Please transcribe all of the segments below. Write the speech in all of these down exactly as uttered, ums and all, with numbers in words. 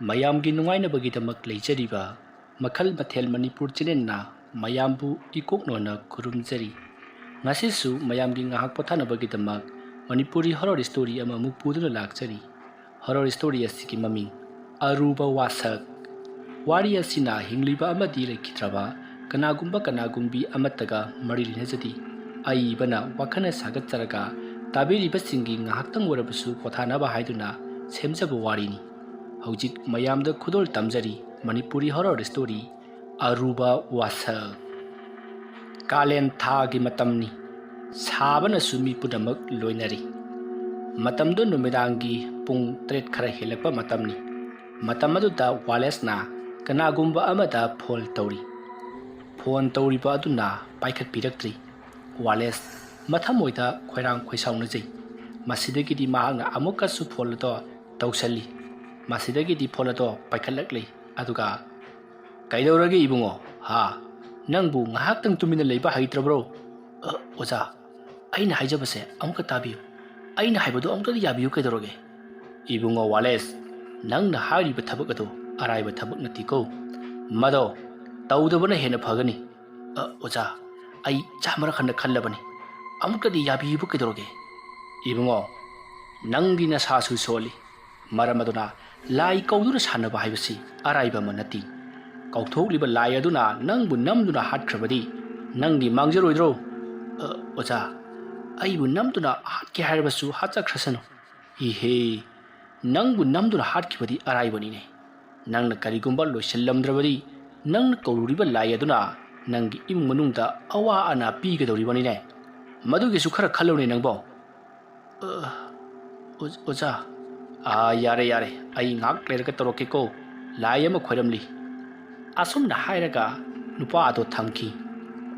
ꯃꯌꯥꯝꯒꯤ ꯅꯨꯡꯉꯥꯏꯅꯕꯒꯤꯗꯃꯛ ꯂꯩꯖꯔꯤꯕ ꯃꯈꯜ ꯃꯊꯦꯜ ꯃꯅꯤꯄꯨꯔ ꯆꯦꯅꯦꯜꯅ ꯃꯌꯥꯝꯕꯨ ꯏꯀꯣꯛꯅꯣꯅ ꯈꯨꯔꯨꯝꯖꯔꯤ꯫ ꯉꯁꯤꯁꯨ ꯃꯌꯥꯝꯒꯤ ꯉꯥꯏꯍꯥꯛ ꯄꯣꯊꯥꯅꯕꯒꯤꯗꯃꯛ ꯃꯅꯤꯄꯨꯔꯤ ꯍꯣꯔꯣꯔ ꯁ꯭ꯇꯣꯔꯤ ꯑꯃꯃꯨꯛ ꯄꯨꯗꯨꯅ ꯂꯥꯛꯆꯔꯤ꯫ ꯍꯣꯔꯣꯔ ꯁ꯭ꯇꯣꯔꯤ ꯑꯁꯤꯒꯤ ꯃꯃꯤꯡ ꯑꯔꯨꯕ ꯋꯥꯁꯛ꯫ ꯋꯥꯔꯤ ꯑꯁꯤꯅ ꯍꯤꯡꯂꯤꯕ ꯑꯃꯗꯤ ꯂꯩꯈꯤꯗ꯭ꯔꯕ ꯀꯅꯥꯒꯨꯝꯕ ꯀꯅꯥꯒꯨꯝꯕꯤ ꯑꯃꯠꯇꯒ ꯃꯔꯤ ꯂꯩꯅꯖꯗꯦ꯫ ꯑꯏꯕꯅ ꯋꯥꯈꯜꯅ ꯁꯥꯒꯠꯆꯔꯒ ꯇꯥꯕꯤꯔꯤꯕꯁꯤꯡꯒꯤ ꯉꯥꯏꯍꯥꯛꯇꯪ ꯑꯣꯏꯔꯕꯁꯨ ꯄꯣꯊꯥꯅꯕ ꯍꯥꯏꯗꯨꯅ ꯁꯦꯝꯖꯕ ꯋꯥꯔꯤꯅꯤ꯫ ꯍꯧꯖꯤꯛ ꯃꯌꯥꯝꯗ ꯈꯨꯗꯣꯜ ꯇꯝꯖꯔꯤ ꯃꯅꯤꯄꯨꯔꯤ ꯍꯣꯔꯣꯔ ꯁ꯭ꯇꯣꯔꯤ ꯑꯔꯨꯕ ꯋꯥꯁꯛ꯫ ꯀꯥꯂꯦꯟ ꯊꯥꯒꯤ ꯃꯇꯝꯅꯤ꯫ ꯁꯥꯕꯅꯁꯨ ꯃꯤ ꯄꯨꯝꯅꯃꯛ ꯂꯣꯏꯅꯔꯤ꯫ ꯃꯇꯝꯗꯨ ꯅꯨꯃꯤꯗꯥꯡꯒꯤ ꯄꯨꯡ ꯇꯔꯦꯠ ꯈꯔ ꯍꯦꯜꯂꯛꯄ ꯃꯇꯝꯅꯤ꯫ ꯃꯇꯝ ꯑꯗꯨꯗ ꯋꯥꯂꯦꯁꯅ ꯀꯅꯥꯒꯨꯝꯕ ꯑꯃꯗ ꯐꯣꯟ ꯇꯧꯔꯤ꯫ ꯐꯣꯟ ꯇꯧꯔꯤꯕ ꯑꯗꯨꯅ ꯄꯥꯏꯈꯠꯄꯤꯔꯛꯇ꯭ꯔꯤ꯫ ꯋꯥꯂꯦꯁ ꯃꯊꯃꯣꯏꯗ ꯈꯣꯏꯔꯥꯡ ꯈꯣꯏꯁꯥꯎꯅꯖꯩ꯫ ꯃꯁꯤꯗꯒꯤꯗꯤ ꯃꯍꯥꯛꯅ ꯑꯃꯨꯛꯀꯁꯨ ꯐꯣꯟ ꯑꯗꯣ ꯇꯧꯁꯜꯂꯤ꯫ ꯃꯁꯤꯗꯒꯤꯗꯤ ꯐꯣꯟ ꯑꯗꯣ ꯄꯥꯏꯈꯠꯂꯛꯂꯤ꯫ ꯑꯗꯨꯒ, "ꯀꯩꯗꯧꯔꯒꯦ ꯏꯕꯨꯡꯉꯣ? ꯍꯥ? ꯅꯪꯕꯨ ꯉꯥꯏꯍꯥꯛꯇꯪ ꯇꯨꯃꯤꯟꯅ ꯂꯩꯕ ꯍꯩꯇ꯭ꯔꯕ꯭ꯔꯣ?" "ꯑ, ꯑꯣꯖꯥ, ꯑꯩꯅ ꯍꯥꯏꯖꯕꯁꯦ ꯑꯃꯨꯛꯀ ꯇꯥꯕꯤꯌꯨ꯫ ꯑꯩꯅ ꯍꯥꯏꯕꯗꯣ ꯑꯃꯨꯛꯇꯗꯤ ꯌꯥꯕꯤꯌꯨ ꯀꯩꯗꯧꯔꯒꯦ?" "ꯏꯕꯨꯡꯉꯣ ꯋꯥꯂꯦꯁ, ꯅꯪꯅ ꯍꯥꯏꯔꯤꯕ ꯊꯕꯛ ꯑꯗꯨ ꯑꯔꯥꯏꯕ ꯊꯕꯛ ꯅꯠꯇꯦꯀꯣ꯫ ꯃꯗꯣ ꯇꯧꯗꯕꯅ ꯍꯦꯟꯅ ꯐꯒꯅꯤ꯫" "ꯑ, ꯑꯣꯖꯥ, ꯑꯩ ꯆꯥꯝꯃꯔꯛ ꯍꯟꯅ ꯈꯜꯂꯕꯅꯤ꯫ ꯑꯃꯨꯛꯇꯗꯤ ꯌꯥꯕꯤꯌꯨꯕ ꯀꯩꯗꯧꯔꯒꯦ?" "ꯏꯕꯨꯡꯉꯣ, ꯅꯪꯒꯤ ꯅꯁꯥꯁꯨ ꯁꯣꯜꯂꯤ꯫ ꯃꯔꯝ ꯑꯗꯨꯅ ꯂꯥꯏ ꯀꯧꯗꯨꯅ ꯁꯥꯟꯅꯕ ꯍꯥꯏꯕꯁꯤ ꯑꯔꯥꯏꯕ ꯑꯃ ꯅꯠꯇꯦ꯫ ꯀꯧꯊꯣꯛꯂꯤꯕ ꯂꯥꯏ ꯑꯗꯨꯅ ꯅꯪꯕꯨ ꯅꯝꯗꯨꯅ ꯍꯥꯠꯈ꯭ꯔꯕꯗꯤ ꯅꯪꯗꯤ ꯃꯥꯡꯖꯔꯣꯏꯗ꯭ꯔꯣ?" "ꯑ, ꯑꯣꯖꯥ, ꯑꯩꯕꯨ ꯅꯝꯗꯨꯅ ꯍꯥꯠꯀꯦ ꯍꯥꯏꯔꯕꯁꯨ ꯍꯥꯠꯆꯈ꯭ꯔꯁꯅꯨ꯫" "ꯏꯍꯦ, ꯅꯪꯕꯨ ꯅꯝꯗꯨꯅ ꯍꯥꯠꯈꯤꯕꯗꯤ ꯑꯔꯥꯏꯕꯅꯤꯅꯦ꯫ ꯅꯪꯅ ꯀꯔꯤꯒꯨꯝꯕ ꯂꯣꯏꯁꯤꯜꯂꯝꯗ꯭ꯔꯕꯗꯤ ꯅꯪꯅ ꯀꯧꯔꯨꯔꯤꯕ ꯂꯥꯏ ꯑꯗꯨꯅ ꯅꯪꯒꯤ ꯏꯃꯨꯡ ꯃꯅꯨꯡꯗ ꯑꯋꯥ ꯑꯅꯥ ꯄꯤꯒꯗꯧꯔꯤꯕꯅꯤꯅꯦ꯫ ꯃꯗꯨꯒꯤꯁꯨ ꯈꯔ ꯈꯜꯂꯨꯅꯦ ꯅꯪꯕꯣ꯫" "ꯑ, ꯑꯣ-, ꯑꯣꯖꯥ, ꯑꯥ, ꯌꯥꯔꯦ, ꯌꯥꯔꯦ, ꯑꯩ ꯉꯥꯏꯍꯥꯛ ꯂꯩꯔꯒ ꯇꯧꯔꯛꯀꯦꯀꯣ, ꯂꯥꯏ ꯑꯃ ꯈꯣꯏꯔꯝꯂꯤ꯫" ꯑꯁꯨꯝꯅ ꯍꯥꯏꯔꯒ ꯅꯨꯄꯥ ꯑꯗꯣ ꯊꯝꯈꯤ꯫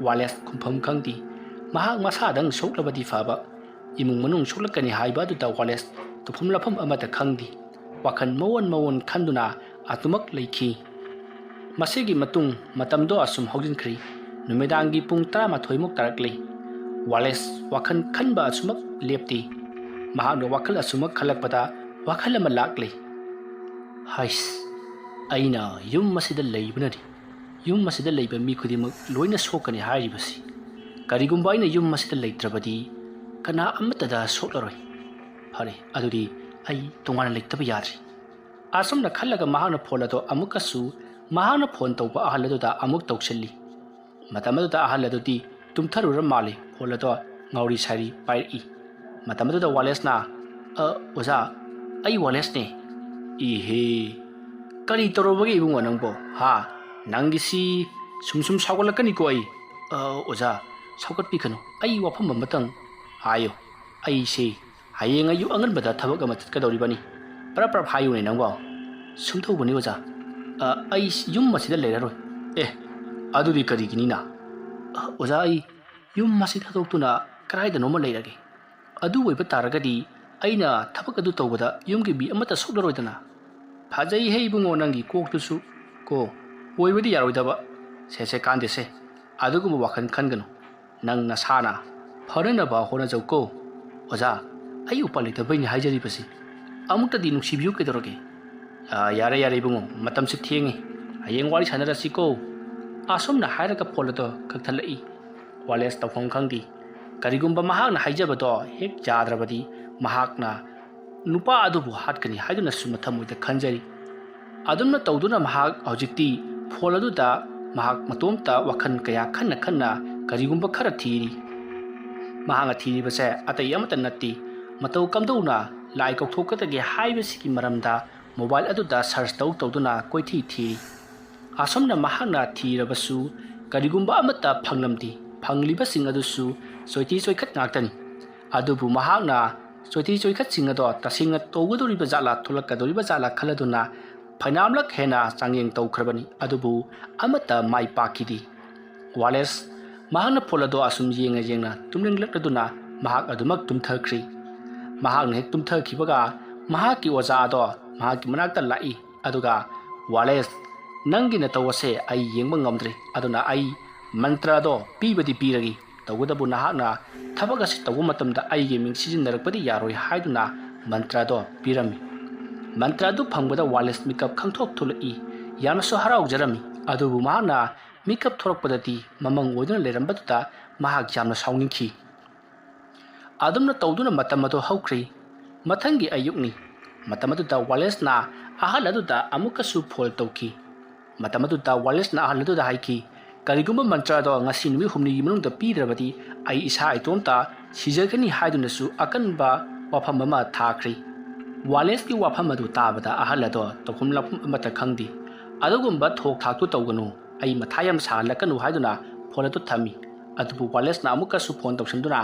ꯋꯥꯂꯦꯁ ꯈꯨꯝꯐꯝ ꯈꯪꯗꯦ꯫ ꯃꯍꯥꯛ ꯃꯁꯥꯗꯪ ꯁꯣꯛꯂꯕꯗꯤ ꯐꯕ, ꯏꯃꯨꯡ ꯃꯅꯨꯡ ꯁꯣꯛꯂꯛꯀꯅꯤ ꯍꯥꯏꯕ ꯑꯗꯨꯗ ꯋꯥꯂꯦꯁ ꯇꯧꯐꯝ ꯂꯥꯛꯐꯝ ꯑꯃꯠꯇ ꯈꯪꯗꯦ꯫ ꯋꯥꯈꯜ ꯃꯑꯣꯟ ꯃꯑꯣꯟ ꯈꯟꯗꯨꯅ ꯑꯗꯨꯃꯛ ꯂꯩꯈꯤ꯫ ꯃꯁꯤꯒꯤ ꯃꯇꯨꯡ ꯃꯇꯝꯗꯣ ꯑꯁꯨꯝ ꯍꯧꯖꯤꯟꯈ꯭ꯔꯤ꯫ ꯅꯨꯃꯤꯗꯥꯡꯒꯤ ꯄꯨꯡ ꯇꯔꯥꯃꯥꯊꯣꯏꯃꯨꯛ ꯇꯥꯔꯛꯂꯤ꯫ ꯋꯥꯂꯦꯁ ꯋꯥꯈꯜ ꯈꯟꯕ ꯑꯁꯨꯃꯛ ꯂꯦꯞꯇꯦ꯫ ꯃꯍꯥꯛꯅ ꯋꯥꯈꯜ ꯑꯁꯨꯃꯛ ꯈꯜꯂꯛꯄꯗ ꯋꯥꯈꯜ ꯑꯃ ꯂꯥꯛꯂꯤ꯫ ꯍꯥꯏꯁ, ꯑꯩꯅ ꯌꯨꯝ ꯑꯁꯤꯗ ꯂꯩꯕꯅꯅꯤ ꯌꯨꯝ ꯑꯁꯤꯗ ꯂꯩꯕ ꯃꯤ ꯈꯨꯗꯤꯡꯃꯛ ꯂꯣꯏꯅ ꯁꯣꯛꯀꯅꯤ ꯍꯥꯏꯔꯤꯕꯁꯤ꯫ ꯀꯔꯤꯒꯨꯝꯕ ꯑꯩꯅ ꯌꯨꯝ ꯑꯁꯤꯗ ꯂꯩꯇ꯭ꯔꯕꯗꯤ ꯀꯅꯥ ꯑꯃꯠꯇꯗ ꯁꯣꯛꯂꯔꯣꯏ꯫ ꯐꯔꯦ, ꯑꯗꯨꯗꯤ ꯑꯩ ꯇꯣꯉꯥꯟꯅ ꯂꯩꯇꯕ ꯌꯥꯗ꯭ꯔꯤ꯫ ꯑꯁꯨꯝꯅ ꯈꯜꯂꯒ ꯃꯍꯥꯛꯅ ꯐꯣꯟ ꯑꯗꯣ ꯑꯃꯨꯛꯀꯁꯨ ꯃꯍꯥꯛꯅ ꯐꯣꯟ ꯇꯧꯕ ꯑꯍꯜ ꯑꯗꯨꯗ ꯑꯃꯨꯛ ꯇꯧꯁꯤꯜꯂꯤ꯫ ꯃꯇꯝ ꯑꯗꯨꯗ ꯑꯍꯜ ꯑꯗꯨꯗꯤ ꯇꯨꯝꯊꯔꯨꯔ ꯃꯥꯜꯂꯤ꯫ ꯐꯣꯟ ꯑꯗꯣ ꯉꯥꯎꯔꯤ ꯁꯥꯔꯤ ꯄꯥꯏꯔꯛꯏ꯫ ꯃꯇꯝ ꯑꯗꯨꯗ ꯋꯥꯂꯦꯁꯅ, "ꯑ, ꯑꯣꯖꯥ, ꯑꯩ ꯋꯥꯂꯦꯁꯅꯦ꯫" "ꯏꯍꯦ, ꯀꯔꯤ ꯇꯧꯔꯕꯒꯦ ꯏꯕꯨꯡꯉꯣ ꯅꯪꯕꯣ? ꯍꯥ? ꯅꯪꯒꯤꯁꯤ ꯁꯨꯝ ꯁꯨꯝ ꯁꯥꯎꯒꯠꯂꯛꯀꯅꯤꯀꯣ ꯑꯩ꯫" "ꯑ, ꯑꯣꯖꯥ, ꯁꯥꯎꯒꯠꯄꯤꯒꯅꯨ꯫ ꯑꯩ ꯋꯥꯐꯝ ꯑꯃꯇꯪ ꯍꯥꯏꯌꯨ꯫ ꯑꯩꯁꯦ ꯍꯌꯦꯡ ꯑꯌꯨꯛ ꯑꯉꯟꯕꯗ ꯊꯕꯛ ꯑꯃ ꯆꯠꯀꯗꯧꯔꯤꯕꯅꯤ꯫" "ꯄ꯭ꯔꯞ ꯄ꯭ꯔꯞ ꯍꯥꯏꯌꯨꯅꯦ ꯅꯪꯕꯣ꯫" "ꯁꯨꯝ ꯇꯧꯕꯅꯤ ꯑꯣꯖꯥ꯫ ꯑ, ꯑꯩ ꯌꯨꯝ ꯑꯁꯤꯗ ꯂꯩꯔꯔꯣꯏ꯫" "ꯑꯦ, ꯑꯗꯨꯗꯤ ꯀꯔꯤꯒꯤꯅꯤꯅ?" "ꯑ, ꯑꯣꯖꯥ, ꯑꯩ ꯌꯨꯝ ꯑꯁꯤ ꯊꯥꯗꯣꯛꯇꯨꯅ ꯀꯗꯥꯏꯗꯅꯣꯃ ꯂꯩꯔꯒꯦ꯫ ꯑꯗꯨ ꯑꯣꯏꯕ ꯇꯥꯔꯒꯗꯤ ꯑꯩꯅ ꯊꯕꯛ ꯑꯗꯨ ꯇꯧꯕꯗ ꯌꯨꯝꯒꯤ ꯃꯤ ꯑꯃꯠꯇ ꯁꯣꯛꯂꯔꯣꯏꯗꯅ꯫" "ꯐꯖꯩꯍꯦ ꯏꯕꯨꯡꯉꯣ, ꯅꯪꯒꯤ ꯀꯣꯛꯇꯨꯁꯨ ꯀꯣ꯫ ꯑꯣꯏꯕꯗꯤ ꯌꯥꯔꯣꯏꯗꯕ꯫ ꯁꯦ, ꯁꯦ, ꯀꯥꯟꯗꯦꯁꯦ꯫ ꯑꯗꯨꯒꯨꯝꯕ ꯋꯥꯈꯜ ꯈꯟꯒꯅꯨ꯫ ꯅꯪ ꯅꯁꯥꯅ ꯐꯅꯅꯕ ꯍꯣꯠꯅꯖꯧꯀꯣ꯫" "ꯑꯣꯖꯥ, ꯑꯩ ꯎꯄꯥꯏ ꯂꯩꯇꯕꯩꯅꯤ ꯍꯥꯏꯖꯔꯤꯕꯁꯤ꯫ ꯑꯃꯨꯛꯇꯗꯤ ꯅꯨꯡꯁꯤꯕꯤꯌꯨ ꯀꯩꯗꯧꯔꯒꯦ?" "ꯑ, ꯌꯥꯔꯦ, ꯌꯥꯔꯦ ꯏꯕꯨꯡꯉꯣ, ꯃꯇꯝꯁꯤ ꯊꯦꯡꯉꯤ꯫ ꯍꯌꯦꯡ ꯋꯥꯔꯤ ꯁꯥꯟꯅꯔꯁꯤꯀꯣ꯫" ꯑꯁꯨꯝꯅ ꯍꯥꯏꯔꯒ ꯐꯣꯟ ꯑꯗꯣ ꯀꯛꯊꯠꯂꯛꯏ꯫ ꯋꯥꯂꯦꯁ ꯇꯧꯐꯝ ꯈꯪꯗꯦ꯫ ꯀꯔꯤꯒꯨꯝꯕ ꯃꯍꯥꯛꯅ ꯍꯥꯏꯖꯕꯗꯣ ꯍꯦꯛ ꯌꯥꯗ꯭ꯔꯕꯗꯤ ꯃꯍꯥꯛꯅ ꯅꯨꯄꯥ ꯑꯗꯨꯕꯨ ꯍꯥꯠꯀꯅꯤ ꯍꯥꯏꯗꯨꯅꯁꯨ ꯃꯊꯃꯣꯏꯗ ꯈꯟꯖꯔꯤ꯫ ꯑꯗꯨꯝꯅ ꯇꯧꯗꯨꯅ ꯃꯍꯥꯛ ꯍꯧꯖꯤꯛꯇꯤ ꯐꯣꯟ ꯑꯗꯨꯗ ꯃꯍꯥꯛ ꯃꯇꯣꯝꯇ ꯋꯥꯈꯜ ꯀꯌꯥ ꯈꯟꯅ ꯈꯟꯅ ꯀꯔꯤꯒꯨꯝꯕ ꯈꯔ ꯊꯤꯔꯤ꯫ ꯃꯍꯥꯛꯅ ꯊꯤꯔꯤꯕꯁꯦ ꯑꯇꯩ ꯑꯃꯠꯇ ꯅꯠꯇꯦ, ꯃꯇꯧ ꯀꯝꯗꯧꯅ ꯂꯥꯏ ꯀꯧꯊꯣꯛꯀꯗꯒꯦ ꯍꯥꯏꯕꯁꯤꯒꯤ ꯃꯔꯝꯗ ꯃꯣꯕꯥꯏꯜ ꯑꯗꯨꯗ ꯁꯔꯆ ꯇꯧ ꯇꯧꯗꯨꯅ ꯀꯣꯏꯊꯤ ꯊꯤꯔꯤ꯫ ꯑꯁꯨꯝꯅ ꯃꯍꯥꯛꯅ ꯊꯤꯔꯕꯁꯨ ꯀꯔꯤꯒꯨꯝꯕ ꯑꯃꯠꯇ ꯐꯪꯂꯝꯗꯦ꯫ ꯐꯪꯂꯤꯕꯁꯤꯡ ꯑꯗꯨꯁꯨ ꯆꯣꯏꯊꯤ ꯆꯣꯏꯈꯠ ꯉꯥꯛꯇꯅꯤ꯫ ꯑꯗꯨꯕꯨ ꯃꯍꯥꯛꯅ ꯆꯣꯏꯊꯤ ꯆꯣꯏꯈꯠꯁꯤꯡ ꯑꯗꯣ ꯇꯁꯦꯡꯅ ꯇꯧꯒꯗꯧꯔꯤꯕ ꯖꯥꯠꯂꯥ, ꯊꯣꯛꯂꯛꯀꯗꯧꯔꯤꯕ ꯖꯥꯠꯂꯥ ꯈꯜꯂꯗꯨꯅ ꯐꯩꯅꯥꯝꯂꯛ ꯍꯦꯟꯅ ꯆꯥꯡꯌꯦꯡ ꯇꯧꯈ꯭ꯔꯕꯅꯤ, ꯑꯗꯨꯕꯨ ꯑꯃꯠꯇ ꯃꯥꯏ ꯄꯥꯛꯈꯤꯗꯦ꯫ ꯋꯥꯂꯦꯁ ꯃꯍꯥꯛꯅ ꯐꯣꯟ ꯑꯗꯣ ꯑꯁꯨꯝ ꯌꯦꯡꯅ ꯌꯦꯡꯅ ꯇꯨꯝꯅꯤꯡꯂꯛꯂꯗꯨꯅ ꯃꯍꯥꯛ ꯑꯗꯨꯃꯛ ꯇꯨꯝꯊꯈ꯭ꯔꯤ꯫ ꯃꯍꯥꯛꯅ ꯍꯦꯛ ꯇꯨꯝꯊꯈꯤꯕꯒ ꯃꯍꯥꯛꯀꯤ ꯑꯣꯖꯥ ꯑꯗꯣ ꯃꯍꯥꯛꯀꯤ ꯃꯅꯥꯛꯇ ꯂꯥꯛꯏ꯫ ꯑꯗꯨꯒ, "ꯋꯥꯂꯦꯁ, ꯅꯪꯒꯤ ꯅꯇꯧ ꯑꯁꯦ ꯑꯩ ꯌꯦꯡꯕ ꯉꯝꯗ꯭ꯔꯦ, ꯑꯗꯨꯅ ꯑꯩ ꯃꯟꯇ꯭ꯔ ꯑꯗꯣ ꯄꯤꯕꯗꯤ ꯄꯤꯔꯒꯦ, ꯇꯧꯕꯇꯕꯨ ꯅꯍꯥꯛꯅ ꯊꯕꯛ ꯑꯁꯤ ꯇꯧꯕ ꯃꯇꯝꯗ ꯑꯩꯒꯤ ꯃꯤꯡ ꯁꯤꯖꯤꯟꯅꯔꯛꯄꯗꯤ ꯌꯥꯔꯣꯏ" ꯍꯥꯏꯗꯨꯅ ꯃꯟꯇ꯭ꯔ ꯑꯗꯣ ꯄꯤꯔꯝꯃꯤ꯫ ꯃꯟꯇ꯭ꯔ ꯑꯗꯨ ꯐꯪꯕꯗ ꯋꯥꯂꯦꯁ ꯃꯤꯀꯞ ꯈꯪꯊꯣꯛ ꯊꯣꯛꯂꯛꯏ꯫ ꯌꯥꯝꯅꯁꯨ ꯍꯔꯥꯎꯖꯔꯝꯃꯤ꯫ ꯑꯗꯨꯕꯨ ꯃꯍꯥꯛꯅ ꯃꯤꯀꯞ ꯊꯣꯔꯛꯄꯗꯗꯤ ꯃꯃꯪ ꯑꯣꯏꯗꯨꯅ ꯂꯩꯔꯝꯕꯗꯨꯗ ꯃꯍꯥꯛ ꯌꯥꯝꯅ ꯁꯥꯎꯅꯤꯡꯈꯤ꯫ ꯑꯗꯨꯝꯅ ꯇꯧꯗꯨꯅ ꯃꯇꯝ ꯑꯗꯨ ꯍꯧꯈ꯭ꯔꯤ꯫ ꯃꯊꯪꯒꯤ ꯑꯌꯨꯛꯅꯤ꯫ ꯃꯇꯝ ꯑꯗꯨꯗ ꯋꯥꯂꯦꯁꯅ ꯑꯍꯜ ꯑꯗꯨꯗ ꯑꯃꯨꯛꯀꯁꯨ ꯐꯣꯟ ꯇꯧꯈꯤ꯫ ꯃꯇꯝ ꯑꯗꯨꯗ ꯋꯥꯂꯦꯁꯅ ꯑꯍꯜ ꯑꯗꯨꯗ ꯍꯥꯏꯈꯤ, "ꯀꯔꯤꯒꯨꯝꯕ ꯃꯟꯇ꯭ꯔ ꯑꯗꯣ ꯉꯁꯤ ꯅꯨꯃꯤꯠ ꯍꯨꯝꯅꯤꯒꯤ ꯃꯅꯨꯡꯗ ꯄꯤꯗ꯭ꯔꯕꯗꯤ ꯑꯩ ꯏꯁꯥ ꯏꯇꯣꯝꯇ ꯁꯤꯖꯒꯅꯤ" ꯍꯥꯏꯗꯨꯅꯁꯨ ꯑꯀꯟꯕ ꯋꯥꯐꯝ ꯑꯃ ꯊꯥꯈ꯭ꯔꯤ꯫ ꯋꯥꯂꯦꯁꯀꯤ ꯋꯥꯐꯝ ꯑꯗꯨ ꯇꯥꯕꯗ ꯑꯍꯜ ꯑꯗꯣ ꯇꯧꯐꯝ ꯂꯥꯛꯐꯝ ꯑꯃꯠꯇ ꯈꯪꯗꯦ꯫ "ꯑꯗꯨꯒꯨꯝꯕ ꯊꯣꯛ ꯊꯥꯛꯇꯨ ꯇꯧꯒꯅꯨ, ꯑꯩ ꯃꯊꯥ ꯌꯥꯝ ꯁꯥꯍꯜꯂꯛꯀꯅꯨ" ꯍꯥꯏꯗꯨꯅ ꯐꯣꯟ ꯑꯗꯨ ꯊꯝꯃꯤ꯫ ꯑꯗꯨꯕꯨ ꯋꯥꯂꯦꯁꯅ ꯑꯃꯨꯛꯀꯁꯨ ꯐꯣꯟ ꯇꯧꯁꯤꯟꯗꯨꯅ,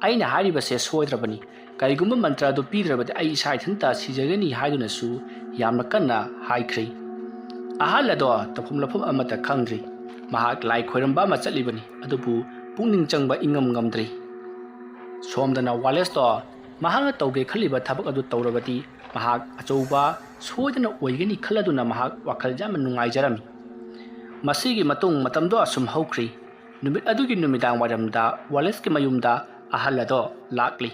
"ꯑꯩꯅ ꯍꯥꯏꯔꯤꯕꯁꯦ ꯁꯣꯏꯗ꯭ꯔꯕꯅꯤ, ꯀꯔꯤꯒꯨꯝꯕ ꯃꯟꯇ꯭ꯔ ꯑꯗꯨ ꯄꯤꯗ꯭ꯔꯕꯗꯤ ꯑꯩ ꯏꯁꯥ ꯏꯊꯟꯇ ꯁꯤꯖꯒꯅꯤ" ꯍꯥꯏꯗꯨꯅꯁꯨ ꯌꯥꯝꯅ ꯀꯟꯅ ꯍꯥꯏꯈ꯭ꯔꯤ꯫ ꯑꯍꯜ ꯑꯗꯣ ꯇꯧꯐꯝ ꯂꯥꯛꯐꯝ ꯑꯃꯠꯇ ꯈꯪꯗ꯭ꯔꯤ꯫ ꯃꯍꯥꯛ ꯂꯥꯏ ꯈꯣꯏꯔꯝꯕ ꯑꯃ ꯆꯠꯂꯤꯕꯅꯤ, ꯑꯗꯨꯕꯨ ꯄꯨꯛꯅꯤꯡ ꯆꯪꯕ ꯏꯉꯝ ꯉꯝꯗ꯭ꯔꯤ꯫ ꯁꯣꯝꯗꯅ ꯋꯥꯂꯦꯁꯇꯣ ꯃꯍꯥꯛꯅ ꯇꯧꯒꯦ ꯈꯜꯂꯤꯕ ꯊꯕꯛ ꯑꯗꯨ ꯇꯧꯔꯕꯗꯤ ꯃꯍꯥꯛ ꯑꯆꯧꯕ ꯁꯣꯏꯗꯅ ꯑꯣꯏꯒꯅꯤ ꯈꯜꯂꯗꯨꯅ ꯃꯍꯥꯛ ꯋꯥꯈꯜ ꯌꯥꯝꯅ ꯅꯨꯡꯉꯥꯏꯖꯔꯝꯃꯤ꯫ ꯃꯁꯤꯒꯤ ꯃꯇꯨꯡ ꯃꯇꯝꯗꯣ ꯑꯁꯨꯝ ꯍꯧꯈ꯭ꯔꯤ꯫ ꯅꯨꯃꯤꯠ ꯑꯗꯨꯒꯤ ꯅꯨꯃꯤꯗꯥꯡ ꯋꯥꯏꯔꯝꯗ ꯋꯥꯂꯦꯁꯀꯤ ꯃꯌꯨꯝꯗ ꯑꯍꯜ ꯑꯗꯣ ꯂꯥꯛꯂꯤ꯫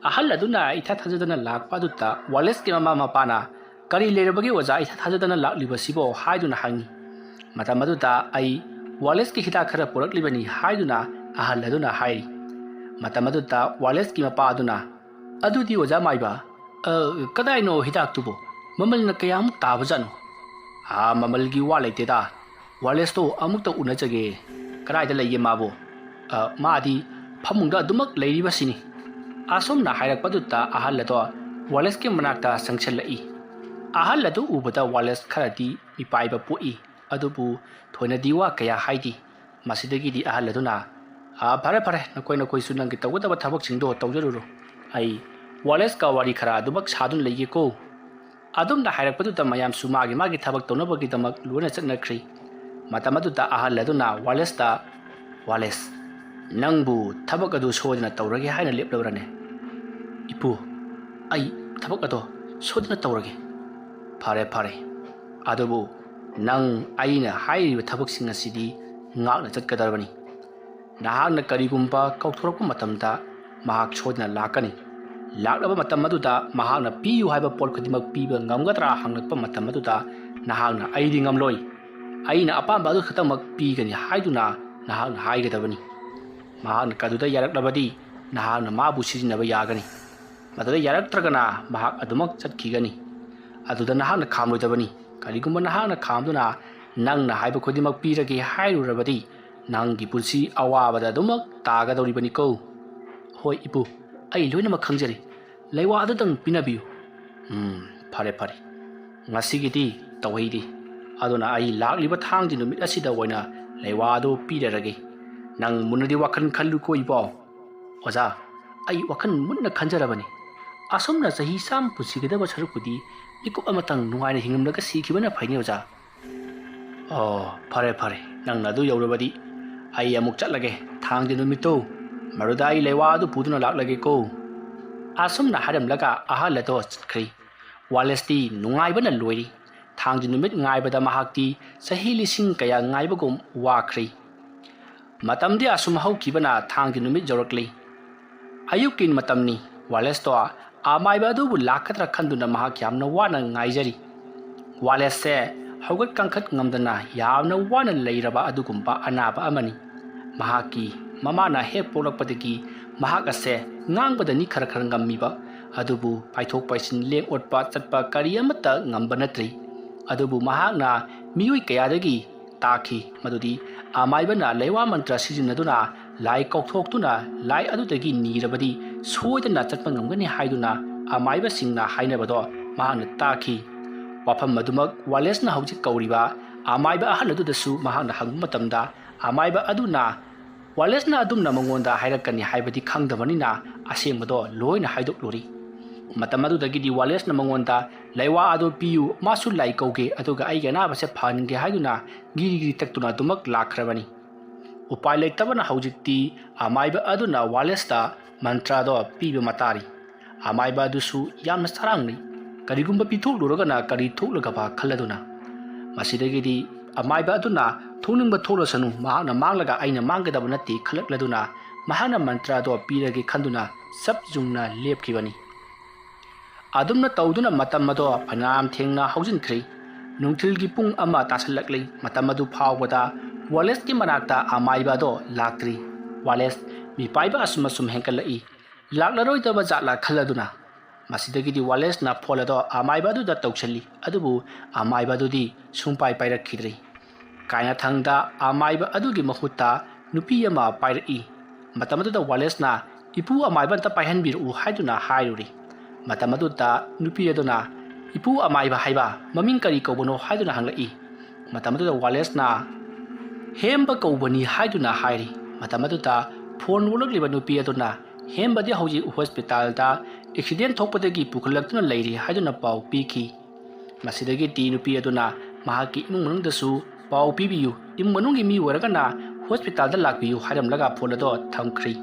ꯑꯍꯜ ꯑꯗꯨꯅ ꯏꯊꯥ ꯊꯥꯖꯗꯅ ꯂꯥꯛꯄ ꯑꯗꯨꯗ ꯋꯥꯂꯦꯁꯀꯤ ꯃꯃꯥ ꯃꯄꯥꯅ, "ꯀꯔꯤ ꯂꯩꯔꯕꯒꯦ ꯑꯣꯖꯥ, ꯏꯊꯥ ꯊꯥꯖꯗꯅ ꯂꯥꯛꯂꯤꯕꯁꯤꯕꯣ?" ꯍꯥꯏꯗꯨꯅ ꯍꯪꯉꯤ꯫ ꯃꯇꯝ ꯑꯗꯨꯗ, "ꯑꯩ ꯋꯥꯂꯦꯁꯀꯤ ꯍꯤꯗꯥꯛ ꯈꯔ ꯄꯨꯔꯛꯂꯤꯕꯅꯤ" ꯍꯥꯏꯗꯨꯅ ꯑꯍꯜ ꯑꯗꯨꯅ ꯍꯥꯏꯔꯤ꯫ ꯃꯇꯝ ꯑꯗꯨꯗ ꯋꯥꯂꯦꯁꯀꯤ ꯃꯄꯥ ꯑꯗꯨꯅ, "ꯑꯗꯨꯗꯤ ꯑꯣꯖꯥ ꯃꯥꯏꯕ, ꯑ, ꯀꯗꯥꯏꯅꯣ ꯍꯤꯗꯥꯛꯇꯨꯕꯨ? ꯃꯃꯜꯅ ꯀꯌꯥꯃꯨꯛ ꯇꯥꯕꯖꯥꯠꯅꯣ?" "ꯑꯥ, ꯃꯃꯜꯒꯤ ꯋꯥ ꯂꯩꯇꯦꯗ꯫ ꯋꯥꯂꯦꯁꯇꯣ ꯑꯃꯨꯛꯇ ꯎꯅꯖꯒꯦ꯫ ꯀꯗꯥꯏꯗ ꯂꯩꯒꯦ ꯃꯥꯕꯨ?" "ꯑ, ꯃꯥꯗꯤ ꯐꯃꯨꯡꯗ ꯑꯗꯨꯃꯛ ꯂꯩꯔꯤꯕꯁꯤꯅꯤ"꯫ ꯑꯁꯨꯝꯅ ꯍꯥꯏꯔꯛꯄꯗꯨꯗ ꯑꯍꯜ ꯑꯗꯣ ꯋꯥꯂꯦꯁꯀꯤ ꯃꯅꯥꯛꯇ ꯆꯪꯁꯤꯜꯂꯛꯏ꯫ ꯑꯍꯜ ꯑꯗꯨ ꯎꯕꯗ ꯋꯥꯂꯦꯁ ꯈꯔꯗꯤ ꯃꯤꯄꯥꯏꯕ ꯄꯣꯛꯏ, ꯑꯗꯨꯕꯨ ꯊꯣꯏꯅꯗꯤ ꯋꯥ ꯀꯌꯥ ꯍꯥꯏꯗꯦ꯫ ꯃꯁꯤꯗꯒꯤꯗꯤ ꯑꯍꯜ ꯑꯗꯨꯅ, "ꯑꯥ, ꯐꯔꯦ, ꯐꯔꯦ, ꯅꯈꯣꯏ ꯅꯈꯣꯏꯁꯨ ꯅꯪꯒꯤ ꯇꯧꯒꯗꯕ ꯊꯕꯛꯁꯤꯡꯗꯣ ꯇꯧꯖꯔꯨꯔꯣ꯫ ꯑꯩ ꯋꯥꯂꯦꯁꯀ ꯋꯥꯔꯤ ꯈꯔ ꯑꯗꯨꯃꯛ ꯁꯥꯗꯨꯅ ꯂꯩꯒꯦꯀꯣ"꯫ ꯑꯗꯨꯝꯅ ꯍꯥꯏꯔꯛꯄꯗꯨꯗ ꯃꯌꯥꯝꯁꯨ ꯃꯥꯒꯤ ꯃꯥꯒꯤ ꯊꯕꯛ ꯇꯧꯅꯕꯒꯤꯗꯃꯛ ꯂꯣꯏꯅ ꯆꯠꯅꯈ꯭ꯔꯤ꯫ ꯃꯇꯝ ꯑꯗꯨꯗ ꯑꯍꯜ ꯑꯗꯨꯅ ꯋꯥꯂꯦꯁꯇ, "ꯋꯥꯂꯦꯁ, ꯅꯪꯕꯨ ꯊꯕꯛ ꯑꯗꯨ ꯁꯣꯏꯗꯅ ꯇꯧꯔꯒꯦ ꯍꯥꯏꯅ ꯂꯦꯞꯂꯕ꯭ꯔꯅꯦ?" "ꯏꯄꯨ, ꯑꯩ ꯊꯕꯛ ꯑꯗꯣ ꯁꯣꯏꯗꯅ ꯇꯧꯔꯒꯦ"꯫ "ꯐꯔꯦ, ꯐꯔꯦ꯫ ꯑꯗꯨꯕꯨ ꯅꯪ ꯑꯩꯅ ꯍꯥꯏꯔꯤꯕ ꯊꯕꯛꯁꯤꯡ ꯑꯁꯤꯗꯤ ꯉꯥꯛꯅ ꯆꯠꯀꯗꯕꯅꯤ꯫ ꯅꯍꯥꯛꯅ ꯀꯔꯤꯒꯨꯝꯕ ꯀꯧꯊꯣꯔꯛꯄ ꯃꯇꯝꯗ ꯃꯍꯥꯛ ꯁꯣꯏꯗꯅ ꯂꯥꯛꯀꯅꯤ꯫ ꯂꯥꯛꯂꯕ ꯃꯇꯝ ꯑꯗꯨꯗ ꯃꯍꯥꯛꯅ ꯄꯤꯌꯨ ꯍꯥꯏꯕ ꯄꯣꯠ ꯈꯨꯗꯤꯡꯃꯛ ꯄꯤꯕ ꯉꯝꯒꯗ꯭ꯔꯥ ꯍꯪꯂꯛꯄ ꯃꯇꯝ ꯑꯗꯨꯗ ꯅꯍꯥꯛꯅ "ꯑꯩꯗꯤ ꯉꯝꯂꯣꯏ, ꯑꯩꯅ ꯑꯄꯥꯝꯕ ꯑꯗꯨ ꯈꯛꯇꯃꯛ ꯄꯤꯒꯅꯤ" ꯍꯥꯏꯗꯨꯅ ꯅꯍꯥꯛꯅ ꯍꯥꯏꯒꯗꯕꯅꯤ꯫ ꯃꯍꯥꯛꯅ ꯀꯗꯨꯗ ꯌꯥꯔꯛꯂꯕꯗꯤ ꯅꯍꯥꯛꯅ ꯃꯥꯕꯨ ꯁꯤꯖꯤꯟꯅꯕ ꯌꯥꯒꯅꯤ꯫ ꯃꯗꯨꯗ ꯌꯥꯔꯛꯇ꯭ꯔꯒꯅ ꯃꯍꯥꯛ ꯑꯗꯨꯃꯛ ꯆꯠꯈꯤꯒꯅꯤ꯫ ꯑꯗꯨꯗ ꯅꯍꯥꯛꯅ ꯈꯥꯝꯂꯣꯏꯗꯕꯅꯤ꯫ ꯀꯔꯤꯒꯨꯝꯕ ꯅꯍꯥꯛꯅ ꯈꯥꯝꯗꯨꯅ "ꯅꯪꯅ ꯍꯥꯏꯕ ꯈꯨꯗꯤꯡꯃꯛ ꯄꯤꯔꯒꯦ" ꯍꯥꯏꯔꯨꯔꯕꯗꯤ ꯅꯪꯒꯤ ꯄꯨꯟꯁꯤ ꯑꯋꯥꯕꯗ ꯑꯗꯨꯃꯛ ꯇꯥꯒꯗꯧꯔꯤꯕꯅꯤꯀꯣ꯫ "ꯍꯣꯏ ꯏꯄꯨ, ꯑꯩ ꯂꯣꯏꯅꯃꯛ ꯈꯪꯖꯔꯤ꯫ ꯂꯩꯋꯥ ꯑꯗꯨꯗꯪ ꯄꯤꯅꯕꯤꯌꯨ"꯫ "ꯎꯝ, ꯐꯔꯦ ꯐꯔꯦ, ꯉꯁꯤꯒꯤꯗꯤ ꯇꯧꯍꯩꯗꯦ꯫ ꯑꯗꯨꯅ ꯑꯩ ꯂꯥꯛꯂꯤꯕ ꯊꯥꯡꯖ ꯅꯨꯃꯤꯠ ꯑꯁꯤꯗ ꯑꯣꯏꯅ ꯂꯩꯋꯥ ꯑꯗꯨ ꯄꯤꯔꯔꯒꯦ꯫ ꯅꯪ ꯃꯨꯟꯅꯗꯤ ꯋꯥꯈꯜ ꯈꯜꯂꯨꯀꯣ ꯏꯄꯥꯎ"꯫ "ꯑꯣꯖꯥ, ꯑꯩ ꯋꯥꯈꯜ ꯃꯨꯟꯅ ꯈꯟꯖꯔꯕꯅꯤ꯫ ꯑꯁꯨꯝꯅ ꯆꯍꯤ ꯆꯥꯝꯃ ꯄꯨꯟꯁꯤꯒꯗꯕ ꯁꯔꯨꯛꯄꯨꯗꯤ ꯃꯤꯀꯨꯞ ꯑꯃꯇꯪ ꯅꯨꯡꯉꯥꯏꯅ ꯍꯤꯡꯂꯝꯂꯒ ꯁꯤꯈꯤꯕꯅ ꯐꯩꯅꯤ ꯑꯣꯖꯥ"꯫ "ꯑꯣ, ꯐꯔꯦ ꯐꯔꯦ, ꯅꯪꯅ ꯑꯗꯨ ꯌꯧꯔꯕꯗꯤ ꯑꯩ ꯑꯃꯨꯛ ꯆꯠꯂꯒꯦ꯫ ꯊꯥꯡꯖ ꯅꯨꯃꯤꯠꯇꯨ ꯃꯗꯨꯗ ꯑꯩ ꯂꯩꯋꯥ ꯑꯗꯨ ꯄꯨꯗꯨꯅ ꯂꯥꯛꯂꯒꯦꯀꯣ"꯫ ꯑꯁꯨꯝꯅ ꯍꯥꯏꯔꯝꯂꯒ ꯑꯍꯜ ꯑꯗꯣ ꯆꯠꯈ꯭ꯔꯦ꯫ ꯋꯥꯂꯦꯁꯇꯤ ꯅꯨꯡꯉꯥꯏꯕꯅ ꯂꯣꯏꯔꯤ꯫ ꯊꯥꯡꯖ ꯅꯨꯃꯤꯠ ꯉꯥꯏꯕꯗ ꯃꯍꯥꯛꯇꯤ ꯆꯍꯤ ꯂꯤꯁꯤꯡ ꯀꯌꯥ ꯉꯥꯏꯕꯒꯨꯝ ꯋꯥꯈ꯭ꯔꯦ꯫ ꯃꯇꯝꯗꯤ ꯑꯁꯨꯝ ꯍꯧꯈꯤꯕꯅ ꯊꯥꯡꯖ ꯅꯨꯃꯤꯠ ꯌꯧꯔꯛꯂꯤ꯫ ꯑꯌꯨꯛꯀꯤ ꯃꯇꯝꯅꯤ꯫ ꯋꯥꯂꯦꯁꯇꯣ ꯑꯃꯥꯏꯕ ꯑꯗꯨꯕꯨ ꯂꯥꯛꯀꯗ꯭ꯔꯥ ꯈꯟꯗꯨꯅ ꯃꯍꯥꯛ ꯌꯥꯝꯅ ꯋꯥꯅ ꯉꯥꯏꯖꯔꯤ꯫ ꯋꯥꯂꯦꯁꯁꯦ ꯍꯧꯒꯠ ꯀꯥꯡꯈꯠ ꯉꯝꯗꯅ ꯌꯥꯝꯅ ꯋꯥꯅ ꯂꯩꯔꯕ ꯑꯗꯨꯒꯨꯝꯕ ꯑꯅꯥꯕ ꯑꯃꯅꯤ꯫ ꯃꯍꯥꯛꯀꯤ ꯃꯃꯥꯅ ꯍꯦꯛ ꯄꯣꯛꯂꯛꯄꯗꯒꯤ ꯃꯍꯥꯛ ꯑꯁꯦ ꯉꯥꯡꯕꯗꯅꯤ ꯈꯔ ꯈꯔ ꯉꯝꯃꯤꯕ, ꯑꯗꯨꯕꯨ ꯄꯥꯏꯊꯣꯛ ꯄꯥꯏꯁꯤꯟ, ꯂꯦꯡ ꯑꯣꯠꯄ ꯆꯠꯄ ꯀꯔꯤ ꯑꯃꯠꯇ ꯉꯝꯕ ꯅꯠꯇ꯭ꯔꯤ꯫ ꯑꯗꯨꯕꯨ ꯃꯍꯥꯛꯅ ꯃꯤꯑꯣꯏ ꯀꯌꯥꯗꯒꯤ ꯇꯥꯈꯤ ꯃꯗꯨꯗꯤ ꯑꯃꯥꯏꯕꯅ ꯂꯩꯋꯥ ꯃꯟꯇ꯭ꯔ ꯁꯤꯖꯤꯟꯅꯗꯨꯅ ꯂꯥꯏ ꯀꯧꯊꯣꯛꯇꯨꯅ ꯂꯥꯏ ꯑꯗꯨꯗꯒꯤ ꯅꯤꯔꯕꯗꯤ ꯁꯣꯏꯗꯅ ꯆꯠꯄ ꯉꯝꯒꯅꯤ ꯍꯥꯏꯗꯨꯅ ꯑꯃꯥꯏꯕꯁꯤꯡꯅ ꯍꯥꯏꯅꯕꯗꯣ ꯃꯍꯥꯛꯅ ꯇꯥꯈꯤ꯫ ꯋꯥꯐꯝ ꯑꯗꯨꯃꯛ ꯋꯥꯂꯦꯁꯅ ꯍꯧꯖꯤꯛ ꯀꯧꯔꯤꯕ ꯑꯃꯥꯏꯕ ꯑꯍꯜ ꯑꯗꯨꯗꯁꯨ ꯃꯍꯥꯛꯅ ꯍꯪꯕ ꯃꯇꯝꯗ, ꯑꯃꯥꯏꯕ ꯑꯗꯨꯅ ꯋꯥꯂꯦꯁꯅ ꯑꯗꯨꯝꯅ ꯃꯉꯣꯟꯗ ꯍꯥꯏꯔꯛꯀꯅꯤ ꯍꯥꯏꯕꯗꯤ ꯈꯪꯗꯕꯅꯤꯅ ꯑꯁꯦꯡꯕꯗꯣ ꯂꯣꯏꯅ ꯍꯥꯏꯗꯣꯛꯂꯨꯔꯤ꯫ ꯃꯇꯝ ꯑꯗꯨꯗꯒꯤꯗꯤ ꯋꯥꯂꯦꯁꯅ ꯃꯉꯣꯟꯗ "ꯂꯩꯋꯥ ꯑꯗꯨ ꯄꯤꯌꯨ, ꯃꯥꯁꯨ ꯂꯥꯏ ꯀꯧꯒꯦ, ꯑꯗꯨꯒ ꯑꯩꯒꯤ ꯑꯅꯥꯕꯁꯦ ꯐꯍꯟꯒꯦ" ꯍꯥꯏꯗꯨꯅ ꯒꯤꯔꯤ ꯒꯤꯔꯤ ꯇꯛꯇꯨꯅ ꯑꯗꯨꯃꯛ ꯂꯥꯛꯈ꯭ꯔꯕꯅꯤ꯫ ꯎꯄꯥꯏ ꯂꯩꯇꯕꯅ ꯍꯧꯖꯤꯛꯇꯤ ꯑꯃꯥꯏꯕ ꯑꯗꯨꯅ ꯋꯥꯂꯦꯁꯇ ꯃꯟꯇ꯭ꯔꯗꯣ ꯄꯤꯕ ꯃꯇꯥꯔꯤ꯫ ꯑꯃꯥꯏꯕ ꯑꯗꯨꯁꯨ ꯌꯥꯝꯅ ꯆꯔꯥꯡꯅꯩ꯫ ꯀꯔꯤꯒꯨꯝꯕ ꯄꯤꯊꯣꯛꯂꯨꯔꯒꯅ ꯀꯔꯤ ꯊꯣꯛꯂꯒꯕ ꯈꯜꯂꯗꯨꯅ꯫ ꯃꯁꯤꯗꯒꯤꯗꯤ ꯑꯃꯥꯏꯕ ꯑꯗꯨꯅ "ꯊꯣꯛꯅꯤꯡꯕ ꯊꯣꯛꯂꯁꯅꯨ, ꯃꯍꯥꯛꯅ ꯃꯥꯡꯂꯒ ꯑꯩꯅ ꯃꯥꯡꯒꯗꯕ ꯅꯠꯇꯦ" ꯈꯜꯂꯛꯂꯗꯨꯅ ꯃꯍꯥꯛꯅ ꯃꯟꯇ꯭ꯔ ꯑꯗꯣ ꯄꯤꯔꯒꯦ ꯈꯟꯗꯨꯅ ꯆꯞ ꯌꯨꯡꯅ ꯂꯦꯞꯈꯤꯕꯅꯤ꯫ ꯑꯗꯨꯝꯅ ꯇꯧꯗꯨꯅ ꯃꯇꯝ ꯑꯗꯣ ꯐꯅꯌꯥꯝ ꯊꯦꯡꯅ ꯍꯧꯖꯤꯟꯈ꯭ꯔꯤ꯫ ꯅꯨꯡꯊꯤꯜꯒꯤ ꯄꯨꯡ ꯑꯃ ꯇꯥꯁꯜꯂꯛꯂꯤ꯫ ꯃꯇꯝ ꯑꯗꯨ ꯐꯥꯎꯕꯗ ꯋꯥꯂꯦꯁꯀꯤ ꯃꯅꯥꯛꯇ ꯑꯃꯥꯏꯕ ꯑꯗꯣ ꯂꯥꯛꯇ꯭ꯔꯤ꯫ ꯋꯥꯂꯦꯁ ꯃꯤꯄꯥꯏꯕ ꯑꯁꯨꯝ ꯑꯁꯨꯝ ꯍꯦꯟꯒꯠꯂꯛꯏ꯫ ꯂꯥꯛꯂꯔꯣꯏꯗꯕ ꯖꯥꯠꯂꯥ ꯈꯜꯂꯗꯨꯅ ꯃꯁꯤꯗꯒꯤꯗꯤ ꯋꯥꯂꯦꯁꯅ ꯐꯣꯟ ꯑꯗꯣ ꯑꯃꯥꯏꯕ ꯑꯗꯨꯗ ꯇꯧꯁꯤꯜꯂꯤ꯫ ꯑꯗꯨꯕꯨ ꯑꯃꯥꯏꯕ ꯑꯗꯨꯗꯤ ꯁꯨꯡꯄꯥꯏ ꯄꯥꯏꯔꯛꯈꯤꯗ꯭ꯔꯤ꯫ ꯀꯥꯏꯅꯊꯪꯗ ꯑꯃꯥꯏꯕ ꯑꯗꯨꯒꯤ ꯃꯍꯨꯠꯇ ꯅꯨꯄꯤ ꯑꯃ ꯄꯥꯏꯔꯛꯏ꯫ ꯃꯇꯝ ꯑꯗꯨꯗ ꯋꯥꯂꯦꯁꯅ "ꯏꯄꯨ ꯑꯃꯥꯏꯕ ꯑꯝꯇ ꯄꯥꯏꯍꯟꯕꯤꯔꯛꯎ" ꯍꯥꯏꯗꯨꯅ ꯍꯥꯏꯔꯨꯔꯤ꯫ ꯃꯇꯝ ꯑꯗꯨꯗ ꯅꯨꯄꯤ ꯑꯗꯨꯅ "ꯏꯄꯨ ꯑꯃꯥꯏꯕ ꯍꯥꯏꯕ ꯃꯃꯤꯡ ꯀꯔꯤ ꯀꯧꯕꯅꯣ?" ꯍꯥꯏꯗꯨꯅ ꯍꯪꯂꯛꯏ꯫ ꯃꯇꯝ ꯑꯗꯨꯗ ꯋꯥꯂꯦꯁꯅ "ꯍꯦꯝꯕ ꯀꯧꯕꯅꯤ" ꯍꯥꯏꯗꯨꯅ ꯍꯥꯏꯔꯤ꯫ ꯃꯇꯝ ꯑꯗꯨꯗ ꯐꯣꯟ ꯑꯣꯜꯂꯛꯂꯤꯕ ꯅꯨꯄꯤ ꯑꯗꯨꯅ "ꯍꯦꯝꯕꯗꯤ ꯍꯧꯖꯤꯛ ꯍꯣꯁꯄꯤꯇꯥꯜꯗ ꯑꯦꯛꯁꯤꯗꯦꯟ ꯊꯣꯛꯄꯗꯒꯤ ꯄꯨꯈꯠꯂꯛꯇꯨꯅ ꯂꯩꯔꯤ" ꯍꯥꯏꯗꯨꯅ ꯄꯥꯎ ꯄꯤꯈꯤ꯫ ꯃꯁꯤꯗꯒꯤꯗꯤ ꯅꯨꯄꯤ ꯑꯗꯨꯅ ꯃꯍꯥꯛꯀꯤ ꯏꯃꯨꯡ ꯃꯅꯨꯡꯗꯁꯨ "ꯄꯥꯎ ꯄꯤꯕꯤꯌꯨ, ꯏꯃꯨꯡ ꯃꯅꯨꯡꯒꯤ ꯃꯤ ꯑꯣꯏꯔꯒꯅ ꯍꯣꯁꯄꯤꯇꯥꯜꯗ ꯂꯥꯛꯄꯤꯌꯨ" ꯍꯥꯏꯔꯝꯂꯒ ꯐꯣꯟ ꯑꯗꯣ ꯊꯝꯈ꯭ꯔꯤ꯫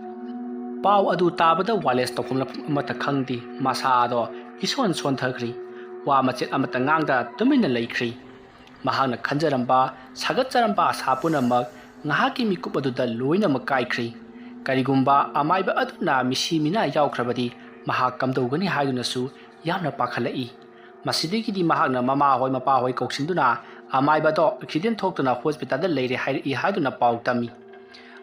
ꯄꯥꯎ ꯑꯗꯨ ꯇꯥꯕꯗ ꯋꯥꯂꯦꯁ ꯇꯧꯐꯝ ꯂꯥꯛꯐꯝ ꯑꯃꯠꯇ ꯈꯪꯗꯦ꯫ ꯃꯁꯥ ꯑꯗꯣ ꯏꯁꯣꯟ ꯁꯣꯟꯊꯈ꯭ꯔꯤ꯫ ꯋꯥ ꯃꯆꯦꯠ ꯑꯃꯠꯇ ꯉꯥꯡꯗ ꯇꯨꯃꯤꯟꯅ ꯂꯩꯈ꯭ꯔꯤ꯫ ꯃꯍꯥꯛꯅ ꯈꯟꯖꯔꯝꯕ, ꯁꯥꯒꯠꯆꯔꯝꯕ ꯑꯁꯥ ꯄꯨꯝꯅꯃꯛ ꯉꯥꯏꯍꯥꯛꯀꯤ ꯃꯤꯀꯨꯞ ꯑꯗꯨꯗ ꯂꯣꯏꯅꯃꯛ ꯀꯥꯏꯈ꯭ꯔꯤ꯫ ꯀꯔꯤꯒꯨꯝꯕ ꯑꯃꯥꯏꯕ ꯑꯗꯨꯅ ꯃꯤꯁꯤ ꯃꯤꯅꯥ ꯌꯥꯎꯈ꯭ꯔꯕꯗꯤ ꯃꯍꯥꯛ ꯀꯝꯗꯧꯒꯅꯤ ꯍꯥꯏꯗꯨꯅꯁꯨ ꯌꯥꯝꯅ ꯄꯥꯈꯠꯂꯛꯏ꯫ ꯃꯁꯤꯗꯒꯤꯗꯤ ꯃꯍꯥꯛꯅ ꯃꯃꯥꯍꯣꯏ ꯃꯄꯥꯍꯣꯏ ꯀꯧꯁꯤꯟꯗꯨꯅ ꯑꯃꯥꯏꯕꯗꯣ ꯑꯦꯛꯁꯤꯗꯦꯟ ꯊꯣꯛꯇꯨꯅ ꯍꯣꯁꯄꯤꯇꯥꯜꯗ ꯂꯩꯔꯦ ꯍꯥꯏꯔꯛꯏ ꯍꯥꯏꯗꯨꯅ ꯄꯥꯎ ꯇꯝꯃꯤ꯫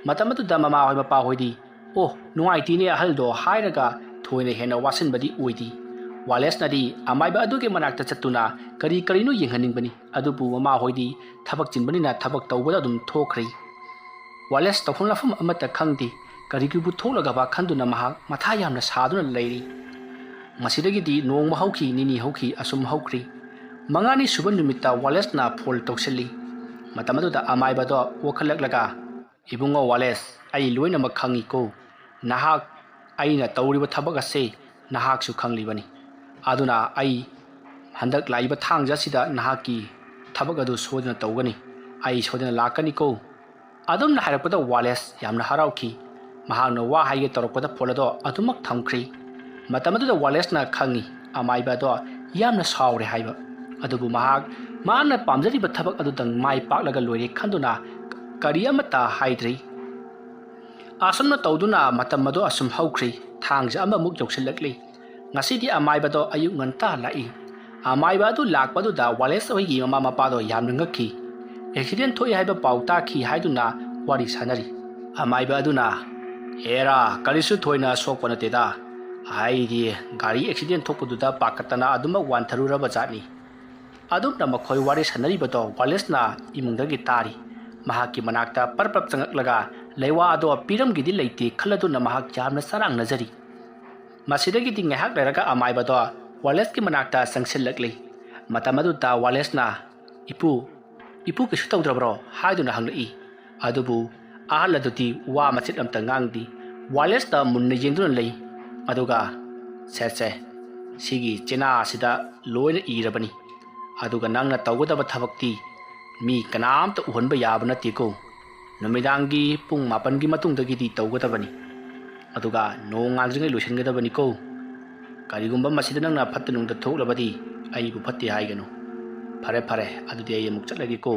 ꯃꯇꯝ ꯑꯗꯨꯗ ꯃꯃꯥꯍꯣꯏ ꯃꯄꯥꯍꯣꯏꯗꯤ "ꯑꯣ, ꯅꯨꯡꯉꯥꯏꯇꯦꯅꯦ ꯑꯍꯜꯗꯣ" ꯍꯥꯏꯔꯒ ꯊꯣꯏꯅ ꯍꯦꯟꯅ ꯋꯥꯁꯤꯟꯕꯗꯤ ꯑꯣꯏꯗꯦ꯫ ꯋꯥꯂꯦꯁꯅꯗꯤ ꯑꯃꯥꯏꯕ ꯑꯗꯨꯒꯤ ꯃꯅꯥꯛꯇ ꯆꯠꯇꯨꯅ ꯀꯔꯤ ꯀꯔꯤꯅꯣ ꯌꯦꯡꯍꯟꯅꯤꯡꯕꯅꯤ꯫ ꯑꯗꯨꯕꯨ ꯃꯃꯥꯍꯣꯏꯗꯤ ꯊꯕꯛ ꯆꯤꯟꯕꯅꯤꯅ ꯊꯕꯛ ꯇꯧꯕꯗ ꯑꯗꯨꯝ ꯊꯣꯛꯈ꯭ꯔꯦ꯫ ꯋꯥꯂꯦꯁ ꯇꯧꯐꯝ ꯂꯥꯛꯐꯝ ꯑꯃꯠꯇ ꯈꯪꯗꯦ꯫ ꯀꯔꯤꯒꯤꯕꯨ ꯊꯣꯛꯂꯒꯕ ꯈꯟꯗꯨꯅ ꯃꯍꯥꯛ ꯃꯊꯥ ꯌꯥꯝꯅ ꯁꯥꯗꯨꯅ ꯂꯩꯔꯤ꯫ ꯃꯁꯤꯗꯒꯤꯗꯤ ꯅꯣꯡꯃ ꯍꯧꯈꯤ, ꯅꯤꯅꯤ ꯍꯧꯈꯤ, ꯑꯁꯨꯝ ꯍꯧꯈ꯭ꯔꯤ꯫ ꯃꯉꯥꯅꯤ ꯁꯨꯕ ꯅꯨꯃꯤꯠꯇ ꯋꯥꯂꯦꯁꯅ ꯐꯣꯟ ꯇꯧꯁꯤꯜꯂꯤ꯫ ꯃꯇꯝ ꯑꯗꯨꯗ ꯑꯃꯥꯏꯕꯗꯣ ꯋꯥꯈꯠꯂꯛꯂꯒ, "ꯏꯕꯨꯡꯉꯣ ꯋꯥꯂꯦꯁ, ꯑꯩ ꯂꯣꯏꯅꯃꯛ ꯈꯪꯉꯤꯀꯣ꯫ ꯅꯍꯥꯛ ꯑꯩꯅ ꯇꯧꯔꯤꯕ ꯊꯕꯛ ꯑꯁꯦ ꯅꯍꯥꯛꯁꯨ ꯈꯪꯂꯤꯕꯅꯤ꯫ ꯑꯗꯨꯅ ꯑꯩ ꯍꯟꯗꯛ ꯂꯥꯛꯏꯕ ꯊꯥꯡꯖ ꯑꯁꯤꯗ ꯅꯍꯥꯛꯀꯤ ꯊꯕꯛ ꯑꯗꯨ ꯁꯣꯏꯗꯅ ꯇꯧꯒꯅꯤ꯫ ꯑꯩ ꯁꯣꯏꯗꯅ ꯂꯥꯛꯀꯅꯤꯀꯣ"꯫ ꯑꯗꯨꯝꯅ ꯍꯥꯏꯔꯛꯄꯗ ꯋꯥꯂꯦꯁ ꯌꯥꯝꯅ ꯍꯔꯥꯎꯈꯤ꯫ ꯃꯍꯥꯛꯅ ꯋꯥ ꯍꯥꯏꯒꯦ ꯇꯧꯔꯛꯄꯗ ꯐꯣꯟ ꯑꯗꯣ ꯑꯗꯨꯃꯛ ꯊꯝꯈ꯭ꯔꯤ꯫ ꯃꯇꯝ ꯑꯗꯨꯗ ꯋꯥꯂꯦꯁꯅ ꯈꯪꯉꯤ, ꯑꯃꯥꯏꯕ ꯑꯗꯣ ꯌꯥꯝꯅ ꯁꯥꯎꯔꯦ ꯍꯥꯏꯕ꯫ ꯑꯗꯨꯕꯨ ꯃꯍꯥꯛ ꯃꯍꯥꯛꯅ ꯄꯥꯝꯖꯔꯤꯕ ꯊꯕꯛ ꯑꯗꯨꯗꯪ ꯃꯥꯏ ꯄꯥꯛꯂꯒ ꯂꯣꯏꯔꯦ ꯈꯟꯗꯨꯅ ꯀꯔꯤ ꯑꯃꯠꯇ ꯍꯥꯏꯗ꯭ꯔꯤ꯫ ꯑꯁꯨꯝꯅ ꯇꯧꯗꯨꯅ ꯃꯇꯝ ꯑꯗꯨ ꯑꯁꯨꯝ ꯍꯧꯈ꯭ꯔꯤ꯫ ꯊꯥꯡꯖ ꯑꯃꯃꯨꯛ ꯌꯧꯁꯤꯜꯂꯛꯂꯤ꯫ ꯉꯁꯤꯗꯤ ꯑꯃꯥꯏꯕꯗꯣ ꯑꯌꯨꯛ ꯉꯟꯇꯥ ꯂꯥꯛꯏ꯫ ꯑꯃꯥꯏꯕ ꯑꯗꯨ ꯂꯥꯛꯄꯗꯨꯗ ꯋꯥꯂꯦꯁ ꯍꯣꯏꯒꯤ ꯃꯃꯥ ꯃꯄꯥꯗꯣ ꯌꯥꯝꯅ ꯉꯛꯈꯤ꯫ ꯑꯦꯛꯁꯤꯗꯦꯟ ꯊꯣꯛꯏ ꯍꯥꯏꯕ ꯄꯥꯎ ꯇꯥꯈꯤ ꯍꯥꯏꯗꯨꯅ ꯋꯥꯔꯤ ꯁꯥꯟꯅꯔꯤ꯫ ꯑꯃꯥꯏꯕ ꯑꯗꯨꯅ, "ꯑꯦꯔꯥ, ꯀꯔꯤꯁꯨ ꯊꯣꯏꯅ ꯁꯣꯛꯄ ꯅꯠꯇꯦꯗ꯫ ꯑꯩꯗꯤ ꯒꯥꯔꯤ ꯑꯦꯛꯁꯤꯗꯦꯟ ꯊꯣꯛꯄꯗꯨꯗ ꯄꯥꯈꯠꯇꯅ ꯑꯗꯨꯃꯛ ꯋꯥꯟꯊꯔꯨꯔꯕ ꯖꯥꯠꯅꯤ"꯫ ꯑꯗꯨꯝꯅ ꯃꯈꯣꯏ ꯋꯥꯔꯤ ꯁꯥꯟꯅꯔꯤꯕꯗꯣ ꯋꯥꯂꯦꯁꯅ ꯏꯃꯨꯡꯗꯒꯤ ꯇꯥꯔꯤ꯫ ꯃꯍꯥꯛꯀꯤ ꯃꯅꯥꯛꯇ ꯄꯔꯞ ꯄꯔꯞ ꯆꯪꯉꯛꯂꯒ ꯂꯩꯋꯥ ꯑꯗꯣ ꯄꯤꯔꯝꯒꯦꯗꯤ ꯂꯩꯇꯦ ꯈꯜꯂꯗꯨꯅ ꯃꯍꯥꯛ ꯌꯥꯝꯅ ꯆꯔꯥꯡꯅꯖꯔꯤ꯫ ꯃꯁꯤꯗꯒꯤꯗꯤ ꯉꯥꯏꯍꯥꯛ ꯂꯩꯔꯒ ꯑꯃꯥꯏꯕꯗꯣ ꯋꯥꯂꯦꯁꯀꯤ ꯃꯅꯥꯛꯇ ꯆꯪꯁꯤꯜꯂꯛꯂꯤ꯫ ꯃꯇꯝ ꯑꯗꯨꯗ ꯋꯥꯂꯦꯁꯅ, "ꯏꯄꯨ, ꯏꯄꯨ ꯀꯩꯁꯨ ꯇꯧꯗ꯭ꯔꯕ꯭ꯔꯣ?" ꯍꯥꯏꯗꯨꯅ ꯍꯪꯂꯛꯏ꯫ ꯑꯗꯨꯕꯨ ꯑꯍꯜ ꯑꯗꯨꯗꯤ ꯋꯥ ꯃꯆꯦꯠ ꯑꯃꯇ ꯉꯥꯡꯗꯦ꯫ ꯋꯥꯂꯦꯁꯇ ꯃꯨꯟꯅ ꯌꯦꯡꯗꯨꯅ ꯂꯩ꯫ ꯑꯗꯨꯒ, "ꯁꯦ, ꯁꯦ, ꯁꯤꯒꯤ ꯆꯦꯅꯥ ꯑꯁꯤꯗ ꯂꯣꯏꯅ ꯏꯔꯕꯅꯤ꯫ ꯑꯗꯨꯒ ꯅꯪꯅ ꯇꯧꯒꯗꯕ ꯊꯕꯛꯇꯤ ꯃꯤ ꯀꯅꯥꯝꯇ ꯎꯍꯟꯕ ꯌꯥꯕ ꯅꯠꯇꯦꯀꯣ꯫ ꯅꯨꯃꯤꯗꯥꯡꯒꯤ ꯄꯨꯡ ꯃꯥꯄꯟꯒꯤ ꯃꯇꯨꯡꯗꯒꯤꯗꯤ ꯇꯧꯒꯗꯕꯅꯤ꯫ ꯑꯗꯨꯒ ꯅꯣꯡꯉꯥꯟꯗ꯭ꯔꯤꯉꯩ ꯂꯣꯏꯁꯤꯟꯒꯗꯕꯅꯤꯀꯣ꯫ ꯀꯔꯤꯒꯨꯝꯕ ꯃꯁꯤꯗ ꯅꯪꯅ ꯐꯠꯇ ꯅꯨꯡꯗ ꯊꯣꯛꯂꯕꯗꯤ ꯑꯩꯕꯨ ꯐꯠꯇꯦ ꯍꯥꯏꯒꯅꯨ꯫ ꯐꯔꯦ, ꯐꯔꯦ, ꯑꯗꯨꯗꯤ ꯑꯩ ꯑꯃꯨꯛ ꯆꯠꯂꯒꯦꯀꯣ"꯫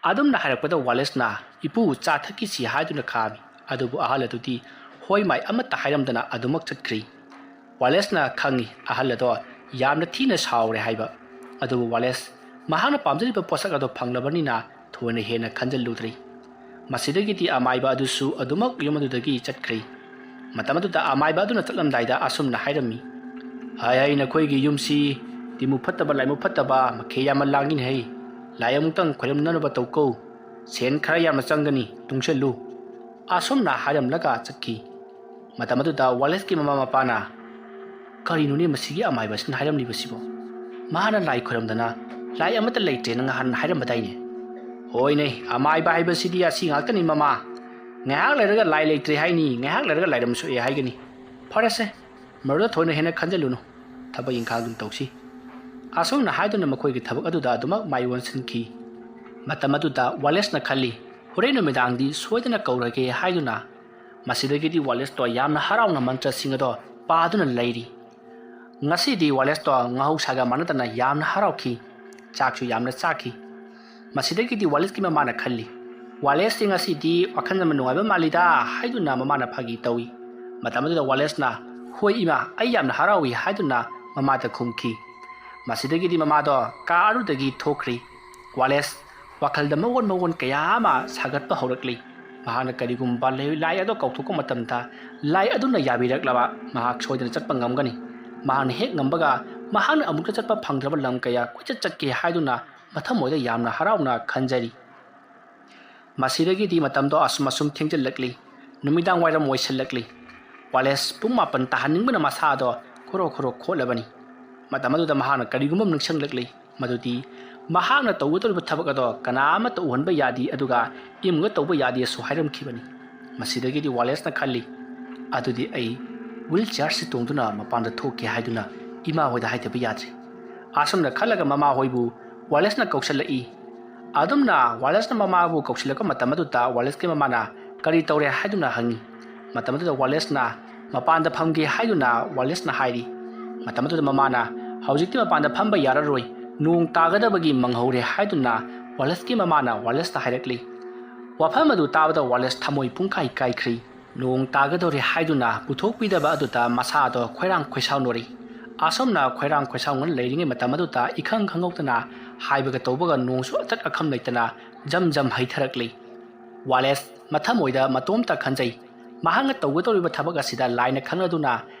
ꯑꯗꯨꯝꯅ ꯍꯥꯏꯔꯛꯄꯗ ꯋꯥꯂꯦꯁꯅ, "ꯏꯄꯨ, ꯆꯥ ꯊꯛꯈꯤꯁꯤ" ꯍꯥꯏꯗꯨꯅ ꯈꯥꯝꯃꯤ꯫ ꯑꯗꯨꯕꯨ ꯑꯍꯜ ꯑꯗꯨꯗꯤ ꯍꯣꯏ ꯃꯥꯏ ꯑꯃꯠꯇ ꯍꯥꯏꯔꯝꯗꯅ ꯑꯗꯨꯃꯛ ꯆꯠꯈ꯭ꯔꯤ꯫ ꯋꯥꯂꯦꯁꯅ ꯈꯪꯏ ꯑꯍꯜ ꯑꯗꯣ ꯌꯥꯝꯅ ꯊꯤꯅ ꯁꯥꯎꯔꯦ ꯍꯥꯏꯕ꯫ ꯑꯗꯨꯕꯨ ꯋꯥꯂꯦꯁ ꯃꯍꯥꯛꯅ ꯄꯥꯝꯖꯔꯤꯕ ꯄꯣꯠꯁꯛ ꯑꯗꯣ ꯐꯪꯂꯕꯅꯤꯅ ꯊꯣꯏꯅ ꯍꯦꯟꯅ ꯈꯟꯖꯤꯜꯂꯨꯗ꯭ꯔꯤ꯫ ꯃꯁꯤꯗꯒꯤꯗꯤ ꯑꯃꯥꯏꯕ ꯑꯗꯨꯁꯨ ꯑꯗꯨꯃꯛ ꯌꯨꯝ ꯑꯗꯨꯗꯒꯤ ꯆꯠꯈ꯭ꯔꯦ꯫ ꯃꯇꯝ ꯑꯗꯨꯗ ꯑꯃꯥꯏꯕ ꯑꯗꯨꯅ ꯆꯠꯂꯝꯗꯥꯏꯗ ꯑꯁꯨꯝꯅ ꯍꯥꯏꯔꯝꯃꯤ, "ꯍꯥꯏ ꯍꯥꯏ, ꯅꯈꯣꯏꯒꯤ ꯌꯨꯝꯁꯤ ꯇꯤꯃꯨ ꯐꯠꯇꯕ ꯂꯥꯏꯃꯨ ꯐꯠꯇꯕ ꯃꯈꯩ ꯌꯥꯝꯅ ꯂꯥꯡꯉꯤꯅꯦ ꯍꯩ꯫ ꯂꯥꯏ ꯑꯃꯨꯛꯇꯪ ꯈꯣꯏꯔꯝꯅꯅꯕ ꯇꯧꯀꯣ꯫ ꯁꯦꯟ ꯈꯔ ꯌꯥꯝꯅ ꯆꯪꯒꯅꯤ, ꯇꯨꯡꯁꯤꯜꯂꯨ"꯫ ꯑꯁꯨꯝꯅ ꯍꯥꯏꯔꯝꯂꯒ ꯆꯠꯈꯤ꯫ ꯃꯇꯝ ꯑꯗꯨꯗ ꯋꯥꯂꯦꯁꯀꯤ ꯃꯃꯥ ꯃꯄꯥꯅ, "ꯀꯔꯤꯅꯣꯅꯦ ꯃꯁꯤꯒꯤ ꯑꯃꯥꯏꯕꯁꯤꯅ ꯍꯥꯏꯔꯝꯂꯤꯕꯁꯤꯕꯣ? ꯃꯥꯅ ꯂꯥꯏ ꯈꯣꯏꯔꯝꯗꯅ ꯂꯥꯏ ꯑꯃꯠꯇ ꯂꯩꯇ꯭ꯔꯦꯅ ꯉꯍꯥꯟ ꯍꯥꯏꯔꯝꯕꯗꯥꯏꯅꯦ?" "ꯍꯣꯏꯅꯦ, ꯑꯃꯥꯏꯕ ꯍꯥꯏꯕꯁꯤꯗꯤ ꯑꯁꯤ ꯉꯥꯛꯇꯅꯤ ꯃꯃꯥ꯫ ꯉꯥꯏꯍꯥꯛ ꯂꯩꯔꯒ ꯂꯥꯏ ꯂꯩꯇ꯭ꯔꯦ ꯍꯥꯏꯅꯤ, ꯉꯥꯏꯍꯥꯛ ꯂꯩꯔꯒ ꯂꯥꯏꯔꯝ ꯁꯣꯛꯑꯦ ꯍꯥꯏꯒꯅꯤ꯫ ꯐꯔꯦꯁꯦ, ꯃꯗꯨꯗ ꯊꯣꯏꯅ ꯍꯦꯟꯅ ꯈꯟꯖꯤꯜꯂꯨꯅꯨ꯫ ꯊꯕꯛ ꯏꯪꯈꯥꯡ ꯑꯗꯨꯝ ꯇꯧꯁꯤ"꯫ ꯑꯁꯨꯝꯅ ꯍꯥꯏꯗꯨꯅ ꯃꯈꯣꯏꯒꯤ ꯊꯕꯛ ꯑꯗꯨꯗ ꯑꯗꯨꯃꯛ ꯃꯥꯏ ꯑꯣꯟꯁꯤꯟꯈꯤ꯫ ꯃꯇꯝ ꯑꯗꯨꯗ ꯋꯥꯂꯦꯁꯅ ꯈꯜꯂꯤ, "ꯍꯣꯔꯦꯟ ꯅꯨꯃꯤꯗꯥꯡꯗꯤ ꯁꯣꯏꯗꯅ ꯀꯧꯔꯒꯦ" ꯍꯥꯏꯗꯨꯅ꯫ ꯃꯁꯤꯗꯒꯤꯗꯤ ꯋꯥꯂꯦꯁꯇꯣ ꯌꯥꯝꯅ ꯍꯔꯥꯎꯅ ꯃꯟꯇ꯭ꯔꯁꯤꯡ ꯑꯗꯣ ꯄꯥꯗꯨꯅ ꯂꯩꯔꯤ꯫ ꯉꯁꯤꯗꯤ ꯋꯥꯂꯦꯁꯇꯣ ꯃꯍꯧꯁꯥꯒ ꯃꯥꯟꯅꯗꯅ ꯌꯥꯝꯅ ꯍꯔꯥꯎꯈꯤ꯫ ꯆꯥꯛꯁꯨ ꯌꯥꯝꯅ ꯆꯥꯈꯤ꯫ ꯃꯁꯤꯗꯒꯤꯗꯤ ꯋꯥꯂꯦꯁꯀꯤ ꯃꯃꯥꯅ ꯈꯜꯂꯤ, "ꯋꯥꯂꯦꯁꯁꯦ ꯉꯁꯤꯗꯤ ꯋꯥꯈꯜ ꯌꯥꯝꯅ ꯅꯨꯡꯉꯥꯏꯕ ꯃꯥꯜꯂꯤꯗ" ꯍꯥꯏꯗꯨꯅ ꯃꯃꯥꯅ ꯐꯥꯒꯤ ꯇꯧꯏ꯫ ꯃꯇꯝ ꯑꯗꯨꯗ ꯋꯥꯂꯦꯁꯅ, "ꯍꯣꯏ ꯏꯃꯥ, ꯑꯩ ꯌꯥꯝꯅ ꯍꯔꯥꯎꯏ" ꯍꯥꯏꯗꯨꯅ ꯃꯃꯥꯗ ꯈꯨꯝꯈꯤ꯫ ꯃꯁꯤꯗꯒꯤꯗꯤ ꯃꯃꯥꯗꯣ ꯀꯥ ꯑꯗꯨꯗꯒꯤ ꯊꯣꯛꯈ꯭ꯔꯤ꯫ ꯋꯥꯂꯦꯁ ꯋꯥꯈꯜꯗ ꯃꯑꯣꯟ ꯃꯑꯣꯟ ꯀꯌꯥ ꯑꯃ ꯁꯥꯒꯠꯄ ꯍꯧꯔꯛꯂꯤ꯫ ꯃꯍꯥꯛꯅ ꯀꯔꯤꯒꯨꯝꯕ ꯂꯥꯏ ꯑꯗꯣ ꯀꯥꯎꯊꯣꯛꯄ ꯃꯇꯝꯗ ꯂꯥꯏ ꯑꯗꯨꯅ ꯌꯥꯕꯤꯔꯛꯂꯕ ꯃꯍꯥꯛ ꯁꯣꯏꯗꯅ ꯆꯠꯄ ꯉꯝꯒꯅꯤ꯫ ꯃꯍꯥꯛꯅ ꯍꯦꯛ ꯉꯝꯕꯒ ꯃꯍꯥꯛꯅ ꯑꯃꯨꯛꯇ ꯆꯠꯄ ꯐꯪꯗ꯭ꯔꯕ ꯂꯝ ꯀꯌꯥ ꯀꯣꯏꯆꯠ ꯆꯠꯀꯦ ꯍꯥꯏꯗꯨꯅ ꯃꯊꯃꯣꯏꯗ ꯌꯥꯝꯅ ꯍꯔꯥꯎꯅ ꯈꯟꯖꯔꯤ꯫ ꯃꯁꯤꯗꯒꯤꯗꯤ ꯃꯇꯝꯗꯣ ꯑꯁꯨꯝ ꯑꯁꯨꯝ ꯊꯦꯡꯖꯤꯜꯂꯛꯂꯤ꯫ ꯅꯨꯃꯤꯗꯥꯡ ꯋꯥꯏꯔꯝ ꯑꯣꯏꯁꯤꯜꯂꯛꯂꯤ꯫ ꯋꯥꯂꯦꯁ ꯄꯨꯡ ꯃꯥꯄꯟ ꯇꯥꯍꯟꯅꯤꯡꯕꯅ ꯃꯁꯥꯗꯣ ꯈꯣꯔꯣ ꯈꯣꯔꯣ ꯈꯣꯠꯂꯕꯅꯤ꯫ ꯃꯇꯝ ꯑꯗꯨꯗ ꯃꯍꯥꯛꯅ ꯀꯔꯤꯒꯨꯝꯕ ꯑꯃ ꯅꯤꯡꯁꯤꯡꯂꯛꯂꯤ, ꯃꯗꯨꯗꯤ ꯃꯍꯥꯛꯅ ꯇꯧꯒꯗꯧꯔꯤꯕ ꯊꯕꯛ ꯑꯗꯣ ꯀꯅꯥ ꯑꯃꯠꯇ ꯎꯍꯟꯕ ꯌꯥꯗꯦ, ꯑꯗꯨꯒ ꯏꯃꯨꯡꯗ ꯇꯧꯕ ꯌꯥꯗꯦꯁꯨ ꯍꯥꯏꯔꯝꯈꯤꯕꯅꯤ꯫ ꯃꯁꯤꯗꯒꯤꯗꯤ ꯋꯥꯂꯦꯁꯅ ꯈꯜꯂꯤ, "ꯑꯗꯨꯗꯤ ꯑꯩ ꯋꯤꯜ ꯆꯤꯌꯥꯔꯁꯤ ꯇꯣꯡꯗꯨꯅ ꯃꯄꯥꯟꯗ ꯊꯣꯛꯀꯦ" ꯍꯥꯏꯗꯨꯅ ꯏꯃꯥ ꯍꯣꯏꯗ ꯍꯥꯏꯗꯕ ꯌꯥꯗ꯭ꯔꯦ꯫ ꯑꯁꯨꯝꯅ ꯈꯜꯂꯒ ꯃꯃꯥ ꯍꯣꯏꯕꯨ ꯋꯥꯂꯦꯁꯅ ꯀꯧꯁꯤꯜꯂꯛꯏ꯫ ꯑꯗꯨꯝꯅ ꯋꯥꯂꯦꯁꯅ ꯃꯃꯥꯕꯨ ꯀꯧꯁꯤꯜꯂꯛꯄ ꯃꯇꯝ ꯑꯗꯨꯗ ꯋꯥꯂꯦꯁꯀꯤ ꯃꯃꯥꯅ ꯀꯔꯤ ꯇꯧꯔꯦ ꯍꯥꯏꯗꯨꯅ ꯍꯪꯉꯤ꯫ ꯃꯇꯝ ꯑꯗꯨꯗ ꯋꯥꯂꯦꯁꯅ ꯃꯄꯥꯟꯗ ꯐꯝꯒꯦ ꯍꯥꯏꯗꯨꯅ ꯋꯥꯂꯦꯁꯅ ꯍꯥꯏꯔꯤ꯫ ꯃꯇꯝ ꯑꯗꯨꯗ ꯃꯃꯥꯅ, "ꯍꯧꯖꯤꯛꯇꯤ ꯃꯄꯥꯟꯗ ꯐꯝꯕ ꯌꯥꯔꯔꯣꯏ, ꯅꯣꯡ ꯇꯥꯒꯗꯕꯒꯤ ꯃꯪꯍꯧꯔꯦ" ꯍꯥꯏꯗꯨꯅ ꯋꯥꯂꯦꯁꯀꯤ ꯃꯃꯥꯅ ꯋꯥꯂꯦꯁꯇ ꯍꯥꯏꯔꯛꯂꯤ꯫ ꯋꯥꯐꯝ ꯑꯗꯨ ꯇꯥꯕꯗ ꯋꯥꯂꯦꯁ ꯊꯃꯣꯏ ꯄꯨꯡꯀꯥꯏ ꯀꯥꯏꯈ꯭ꯔꯤ꯫ ꯅꯣꯡ ꯇꯥꯒꯗꯧꯔꯦ ꯍꯥꯏꯗꯨꯅ ꯄꯨꯊꯣꯛꯄꯤꯗꯕ ꯑꯗꯨꯗ ꯃꯁꯥꯗꯣ ꯈꯣꯏꯔꯥꯡ ꯈꯣꯏꯁꯥꯎꯅꯔꯤ꯫ ꯑꯁꯨꯝꯅ ꯈꯣꯏꯔꯥꯡ ꯈꯣꯏꯁꯥꯎꯅ ꯂꯩꯔꯤꯉꯩ ꯃꯇꯝ ꯑꯗꯨꯗ ꯏꯈꯪ ꯈꯪꯍꯧꯗꯅ ꯍꯥꯏꯕꯒ ꯇꯧꯕꯒ ꯅꯣꯡꯁꯨ ꯑꯇꯠ ꯑꯈꯝ ꯂꯩꯇꯅ ꯖꯝ ꯖꯝ ꯍꯩꯊꯔꯛꯂꯤ꯫ ꯋꯥꯂꯦꯁ ꯃꯊꯃꯣꯏꯗ ꯃꯇꯣꯝꯇ ꯈꯟꯖꯩ꯫ ꯃꯍꯥꯛꯅ ꯇꯧꯒꯗꯧꯔꯤꯕ ꯊꯕꯛ ꯑꯁꯤꯗ ꯂꯥꯏꯅ ꯈꯪꯂꯗꯨꯅ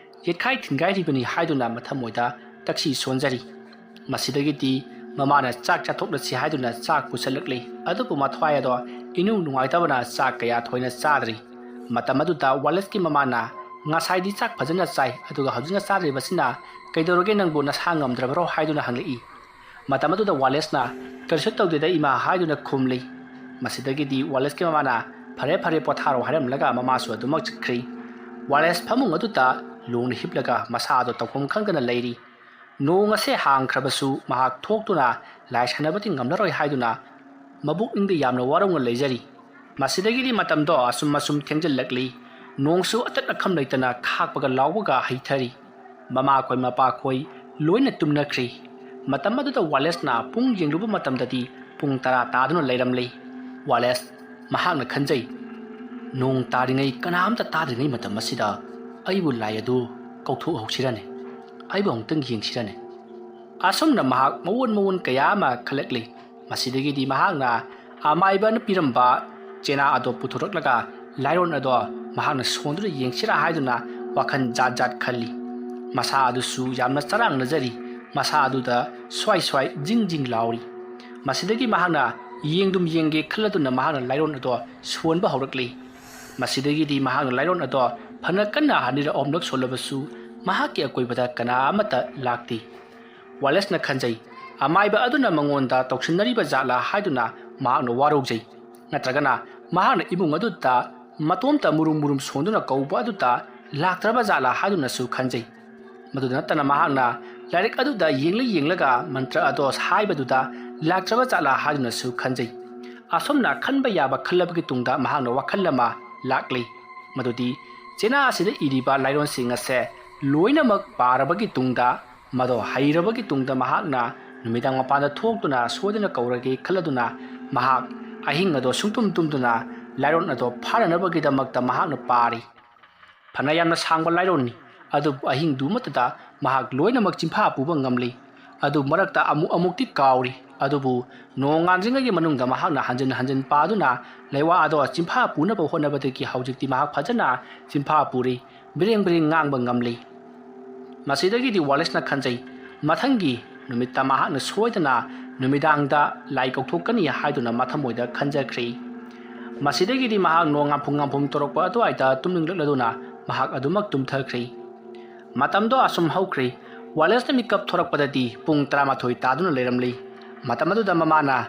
ꯌꯦꯠꯈꯥꯏ ꯊꯤꯟꯒꯥꯏꯔꯤꯕꯅꯤ ꯍꯥꯏꯗꯨꯅ ꯃꯊꯃꯣꯏꯗ ꯇꯛꯁꯤ ꯁꯣꯟꯖꯔꯤ꯫ ꯃꯁꯤꯗꯒꯤꯗꯤ ꯃꯃꯥꯅ ꯆꯥꯛ ꯆꯥꯊꯣꯛꯂꯁꯤ ꯍꯥꯏꯗꯨꯅ ꯆꯥꯛ ꯄꯨꯁꯜꯂꯛꯂꯤ꯫ ꯑꯗꯨꯕꯨ ꯃꯊ꯭ꯋꯥꯏ ꯑꯗꯣ ꯏꯅꯨꯡ ꯅꯨꯡꯉꯥꯏꯇꯕꯅ ꯆꯥꯛ ꯀꯌꯥ ꯊꯣꯏꯅ ꯆꯥꯗ꯭ꯔꯤ꯫ ꯃꯇꯝ ꯑꯗꯨꯗ ꯋꯥꯂꯦꯁꯀꯤ ꯃꯃꯥꯅ, "ꯉꯁꯥꯏꯗꯤ ꯆꯥꯛ ꯐꯖꯅ ꯆꯥꯏ, ꯑꯗꯨꯒ ꯍꯧꯖꯤꯛꯅ ꯆꯥꯗ꯭ꯔꯤꯕꯁꯤꯅ ꯀꯩꯗꯧꯔꯒꯦ, ꯅꯪꯕꯨ ꯅꯁꯥ ꯉꯝꯗ꯭ꯔꯕꯔꯣ?" ꯍꯥꯏꯗꯨꯅ ꯍꯪꯂꯛꯏ꯫ ꯃꯇꯝ ꯑꯗꯨꯗ ꯋꯥꯂꯦꯁꯅ, "ꯀꯔꯤꯁꯨ ꯇꯧꯗꯦꯗ ꯏꯃꯥ" ꯍꯥꯏꯗꯨꯅ ꯈꯨꯝꯂꯤ꯫ ꯃꯁꯤꯗꯒꯤꯗꯤ ꯋꯥꯂꯦꯁꯀꯤ ꯃꯃꯥꯅ, "ꯐꯔꯦ ꯐꯔꯦ, ꯄꯣꯊꯥꯔꯣ" ꯍꯥꯏꯔꯝꯂꯒ ꯃꯃꯥꯁꯨ ꯑꯗꯨꯃꯛ ꯆꯠꯈ꯭ꯔꯤ꯫ ꯋꯥꯂꯦꯁ ꯐꯃꯨꯡ ꯑꯗꯨꯗ ꯂꯣꯡꯅ ꯍꯤꯞꯂꯒ ꯃꯁꯥꯗꯣ ꯇꯧꯐꯝ ꯈꯪꯗꯅ ꯂꯩꯔꯤ꯫ ꯅꯣꯡ ꯑꯁꯦ ꯍꯥꯡꯈ꯭ꯔꯕꯁꯨ ꯃꯍꯥꯛ ꯊꯣꯛꯇꯨꯅ ꯂꯥꯏ ꯁꯥꯟꯅꯕꯗꯤ ꯉꯝꯂꯔꯣꯏ ꯍꯥꯏꯗꯨꯅ ꯃꯕꯨꯛꯅꯤꯡꯗ ꯌꯥꯝꯅ ꯋꯥꯔꯧꯅ ꯂꯩꯖꯔꯤ꯫ ꯃꯁꯤꯗꯒꯤꯗꯤ ꯃꯇꯝꯗꯣ ꯑꯁꯨꯝ ꯑꯁꯨꯝ ꯊꯦꯡꯖꯤꯜꯂꯛꯂꯤ꯫ ꯅꯣꯡꯁꯨ ꯑꯇꯠ ꯑꯈꯝ ꯂꯩꯇꯅ ꯈꯥꯛꯄꯒ ꯂꯥꯎꯕꯒ ꯍꯩꯊꯔꯤ꯫ ꯃꯃꯥꯈꯣꯏ ꯃꯄꯥꯈꯣꯏ ꯂꯣꯏꯅ ꯇꯨꯝꯅꯈ꯭ꯔꯤ꯫ ꯃꯇꯝ ꯑꯗꯨꯗ ꯋꯥꯂꯦꯁꯅ ꯄꯨꯡ ꯌꯦꯡꯂꯨꯕ ꯃꯇꯝꯗꯗꯤ ꯄꯨꯡ ꯇꯔꯥ ꯇꯥꯗꯨꯅ ꯂꯩꯔꯝꯂꯤ꯫ ꯋꯥꯂꯦꯁ ꯃꯍꯥꯛꯅ ꯈꯟꯖꯩ, "ꯅꯣꯡ ꯇꯥꯔꯤꯉꯩ, ꯀꯅꯥꯝꯇ ꯇꯥꯗ꯭ꯔꯤꯉꯩ ꯃꯇꯝ ꯑꯁꯤꯗ ꯑꯩꯕꯨ ꯂꯥꯏ ꯑꯗꯨ ꯀꯧꯊꯣꯛꯍꯧꯁꯤꯔꯅꯦ? ꯑꯩꯕꯨ ꯑꯃꯨꯛꯇꯪ ꯌꯦꯡꯁꯤꯔꯅꯦ?" ꯑꯁꯨꯝꯅ ꯃꯍꯥꯛ ꯃꯑꯣꯟ ꯃꯑꯣꯟ ꯀꯌꯥ ꯑꯃ ꯈꯜꯂꯛꯂꯤ꯫ ꯃꯁꯤꯗꯒꯤꯗꯤ ꯃꯍꯥꯛꯅ ꯑꯃꯥꯏꯕꯅ ꯄꯤꯔꯝꯕ ꯆꯦꯅꯥ ꯑꯗꯣ ꯄꯨꯊꯣꯔꯛꯂꯒ ꯂꯥꯏꯔꯣꯟ ꯑꯗꯣ ꯃꯍꯥꯛꯅ ꯁꯣꯟꯗꯨꯅ ꯌꯦꯡꯁꯤꯔꯥ ꯍꯥꯏꯗꯨꯅ ꯋꯥꯈꯜ ꯖꯥꯠ ꯖꯥꯠ ꯈꯜꯂꯤ꯫ ꯃꯁꯥ ꯑꯗꯨꯁꯨ ꯌꯥꯝꯅ ꯆꯔꯥꯡꯅꯖꯔꯤ꯫ ꯃꯁꯥ ꯑꯗꯨꯗ ꯁ꯭ꯋꯥꯏ ꯁ꯭ꯋꯥꯏ ꯖꯤꯡ ꯖꯤꯡ ꯂꯥꯎꯔꯤ꯫ ꯃꯁꯤꯗꯒꯤ ꯃꯍꯥꯛꯅ ꯌꯦꯡꯗꯨꯝ ꯌꯦꯡꯒꯦ ꯈꯜꯂꯗꯨꯅ ꯃꯍꯥꯛꯅ ꯂꯥꯏꯔꯣꯟ ꯑꯗꯣ ꯁꯣꯟꯕ ꯍꯧꯔꯛꯂꯤ꯫ ꯃꯁꯤꯗꯒꯤꯗꯤ ꯃꯍꯥꯛꯅ ꯂꯥꯏꯔꯣꯟ ꯑꯗꯣ ꯐꯅ ꯀꯟꯅ ꯑꯅꯤꯔꯛ ꯑꯍꯨꯝꯂꯛ ꯁꯣꯜꯂꯕꯁꯨ ꯃꯍꯥꯛꯀꯤ ꯑꯀꯣꯏꯕꯗ ꯀꯅꯥ ꯑꯃꯠꯇ ꯂꯥꯛꯇꯦ꯫ ꯋꯥꯂꯦꯁꯅ ꯈꯟꯖꯩ, ꯑꯃꯥꯏꯕ ꯑꯗꯨꯅ ꯃꯉꯣꯟꯗ ꯇꯧꯁꯤꯟꯅꯔꯤꯕ ꯖꯥꯠꯂꯥ ꯍꯥꯏꯗꯨꯅ ꯃꯍꯥꯛꯅ ꯋꯥꯔꯧꯖꯩ꯫ ꯅꯠꯇ꯭ꯔꯒꯅ ꯃꯍꯥꯛꯅ ꯏꯃꯨꯡ ꯑꯗꯨꯗ ꯃꯇꯣꯝꯇ ꯃꯨꯔꯨꯝ ꯃꯨꯔꯨꯝ ꯁꯣꯟꯗꯨꯅ ꯀꯧꯕ ꯑꯗꯨꯗ ꯂꯥꯛꯇ꯭ꯔꯕ ꯖꯥꯠꯂꯥ ꯍꯥꯏꯗꯨꯅꯁꯨ ꯈꯟꯖꯩ꯫ ꯃꯗꯨꯗ ꯅꯠꯇꯅ ꯃꯍꯥꯛꯅ ꯂꯥꯏꯔꯤꯛ ꯑꯗꯨꯗ ꯌꯦꯡꯂ ꯌꯦꯡꯂꯒ ꯃꯟꯇ꯭ꯔ ꯑꯗꯣ ꯍꯥꯏꯕꯗꯨꯗ ꯂꯥꯛꯇ꯭ꯔꯕ ꯖꯥꯠꯂꯥ ꯍꯥꯏꯗꯨꯅꯁꯨ ꯈꯟꯖꯩ꯫ ꯑꯁꯨꯝꯅ ꯈꯟꯕ ꯌꯥꯕ ꯈꯜꯂꯕꯒꯤ ꯇꯨꯡꯗ ꯃꯍꯥꯛꯅ ꯋꯥꯈꯜ ꯑꯃ ꯂꯥꯛꯂꯤ꯫ ꯃꯗꯨꯗꯤ ꯆꯦꯅꯥ ꯑꯁꯤꯗ ꯏꯔꯤꯕ ꯂꯥꯏꯔꯣꯟꯁꯤꯡ ꯑꯁꯦ ꯂꯣꯏꯅꯃꯛ ꯄꯥꯔꯕꯒꯤ ꯇꯨꯡꯗ, ꯃꯗꯣ ꯍꯩꯔꯕꯒꯤ ꯇꯨꯡꯗ ꯃꯍꯥꯛꯅ ꯅꯨꯃꯤꯗꯥꯡ ꯃꯄꯥꯟꯗ ꯊꯣꯛꯇꯨꯅ ꯁꯣꯏꯗꯅ ꯀꯧꯔꯒꯦ ꯈꯜꯂꯗꯨꯅ ꯃꯍꯥꯛ ꯑꯍꯤꯡ ꯑꯗꯣ ꯁꯨꯡꯇꯨꯝ ꯇꯨꯝꯗꯨꯅ ꯂꯥꯏꯔꯣꯟ ꯑꯗꯣ ꯐꯥꯅꯅꯕꯒꯤꯗꯃꯛꯇ ꯃꯍꯥꯛꯅ ꯄꯥꯔꯤ꯫ ꯐꯅ ꯌꯥꯝꯅ ꯁꯥꯡꯕ ꯂꯥꯏꯔꯣꯟꯅꯤ, ꯑꯗꯨꯕꯨ ꯑꯍꯤꯡꯗꯨꯃꯠꯇꯗ ꯃꯍꯥꯛ ꯂꯣꯏꯅꯃꯛ ꯆꯤꯟꯐꯥ ꯄꯨꯕ ꯉꯝꯂꯤ꯫ ꯑꯗꯨ ꯃꯔꯛꯇ ꯑꯃꯨꯛ ꯑꯃꯨꯛꯇꯤ ꯀꯥꯎꯔꯤ, ꯑꯗꯨꯕꯨ ꯅꯣꯡꯉꯥꯟꯗ꯭ꯔꯤꯉꯩꯒꯤ ꯃꯅꯨꯡꯗ ꯃꯍꯥꯛꯅ ꯍꯟꯖꯤꯟ ꯍꯟꯖꯤꯟ ꯄꯥꯗꯨꯅ ꯂꯩꯋꯥ ꯑꯗꯣ ꯆꯤꯟꯐꯥ ꯄꯨꯅꯕ ꯍꯣꯠꯅꯕꯗꯒꯤ ꯍꯧꯖꯤꯛꯇꯤ ꯃꯍꯥꯛ ꯐꯖꯅ ꯆꯤꯟꯐꯥ ꯄꯨꯔꯤ, ꯕꯤꯔꯦꯡ ꯕꯤꯔꯦꯡ ꯉꯥꯡꯕ ꯉꯝꯂꯤ꯫ ꯃꯁꯤꯗꯒꯤꯗꯤ ꯋꯥꯂꯦꯁꯅ ꯈꯟꯖꯩ, ꯃꯊꯪꯒꯤ ꯅꯨꯃꯤꯠꯇ ꯃꯍꯥꯛꯅ ꯁꯣꯏꯗꯅ ꯅꯨꯃꯤꯗꯥꯡꯗ ꯂꯥꯏ ꯀꯧꯊꯣꯛꯀꯅꯤ ꯍꯥꯏꯗꯨꯅ ꯃꯊꯃꯣꯏꯗ ꯈꯟꯖꯈ꯭ꯔꯤ꯫ ꯃꯁꯤꯗꯒꯤꯗꯤ ꯃꯍꯥꯛ ꯅꯣꯡ ꯉꯥꯝꯐꯨ ꯉꯥꯝꯐꯨꯝ ꯇꯧꯔꯛꯄ ꯑꯗꯨꯋꯥꯏꯗ ꯇꯨꯝꯅꯤꯡꯂꯛꯂꯗꯨꯅ ꯃꯍꯥꯛ ꯑꯗꯨꯃꯛ ꯇꯨꯝꯊꯈ꯭ꯔꯤ꯫ ꯃꯇꯝꯗꯣ ꯑꯁꯨꯝ ꯍꯧꯈ꯭ꯔꯤ꯫ ꯋꯥꯂꯦꯁꯅ ꯃꯤꯀꯞ ꯊꯣꯔꯛꯄꯗꯗꯤ ꯄꯨꯡ ꯇꯔꯥꯃꯥꯊꯣꯏ ꯇꯥꯗꯨꯅ ꯂꯩꯔꯝꯂꯤ꯫ ꯃꯇꯝ ꯑꯗꯨꯗ ꯃꯃꯥꯅ,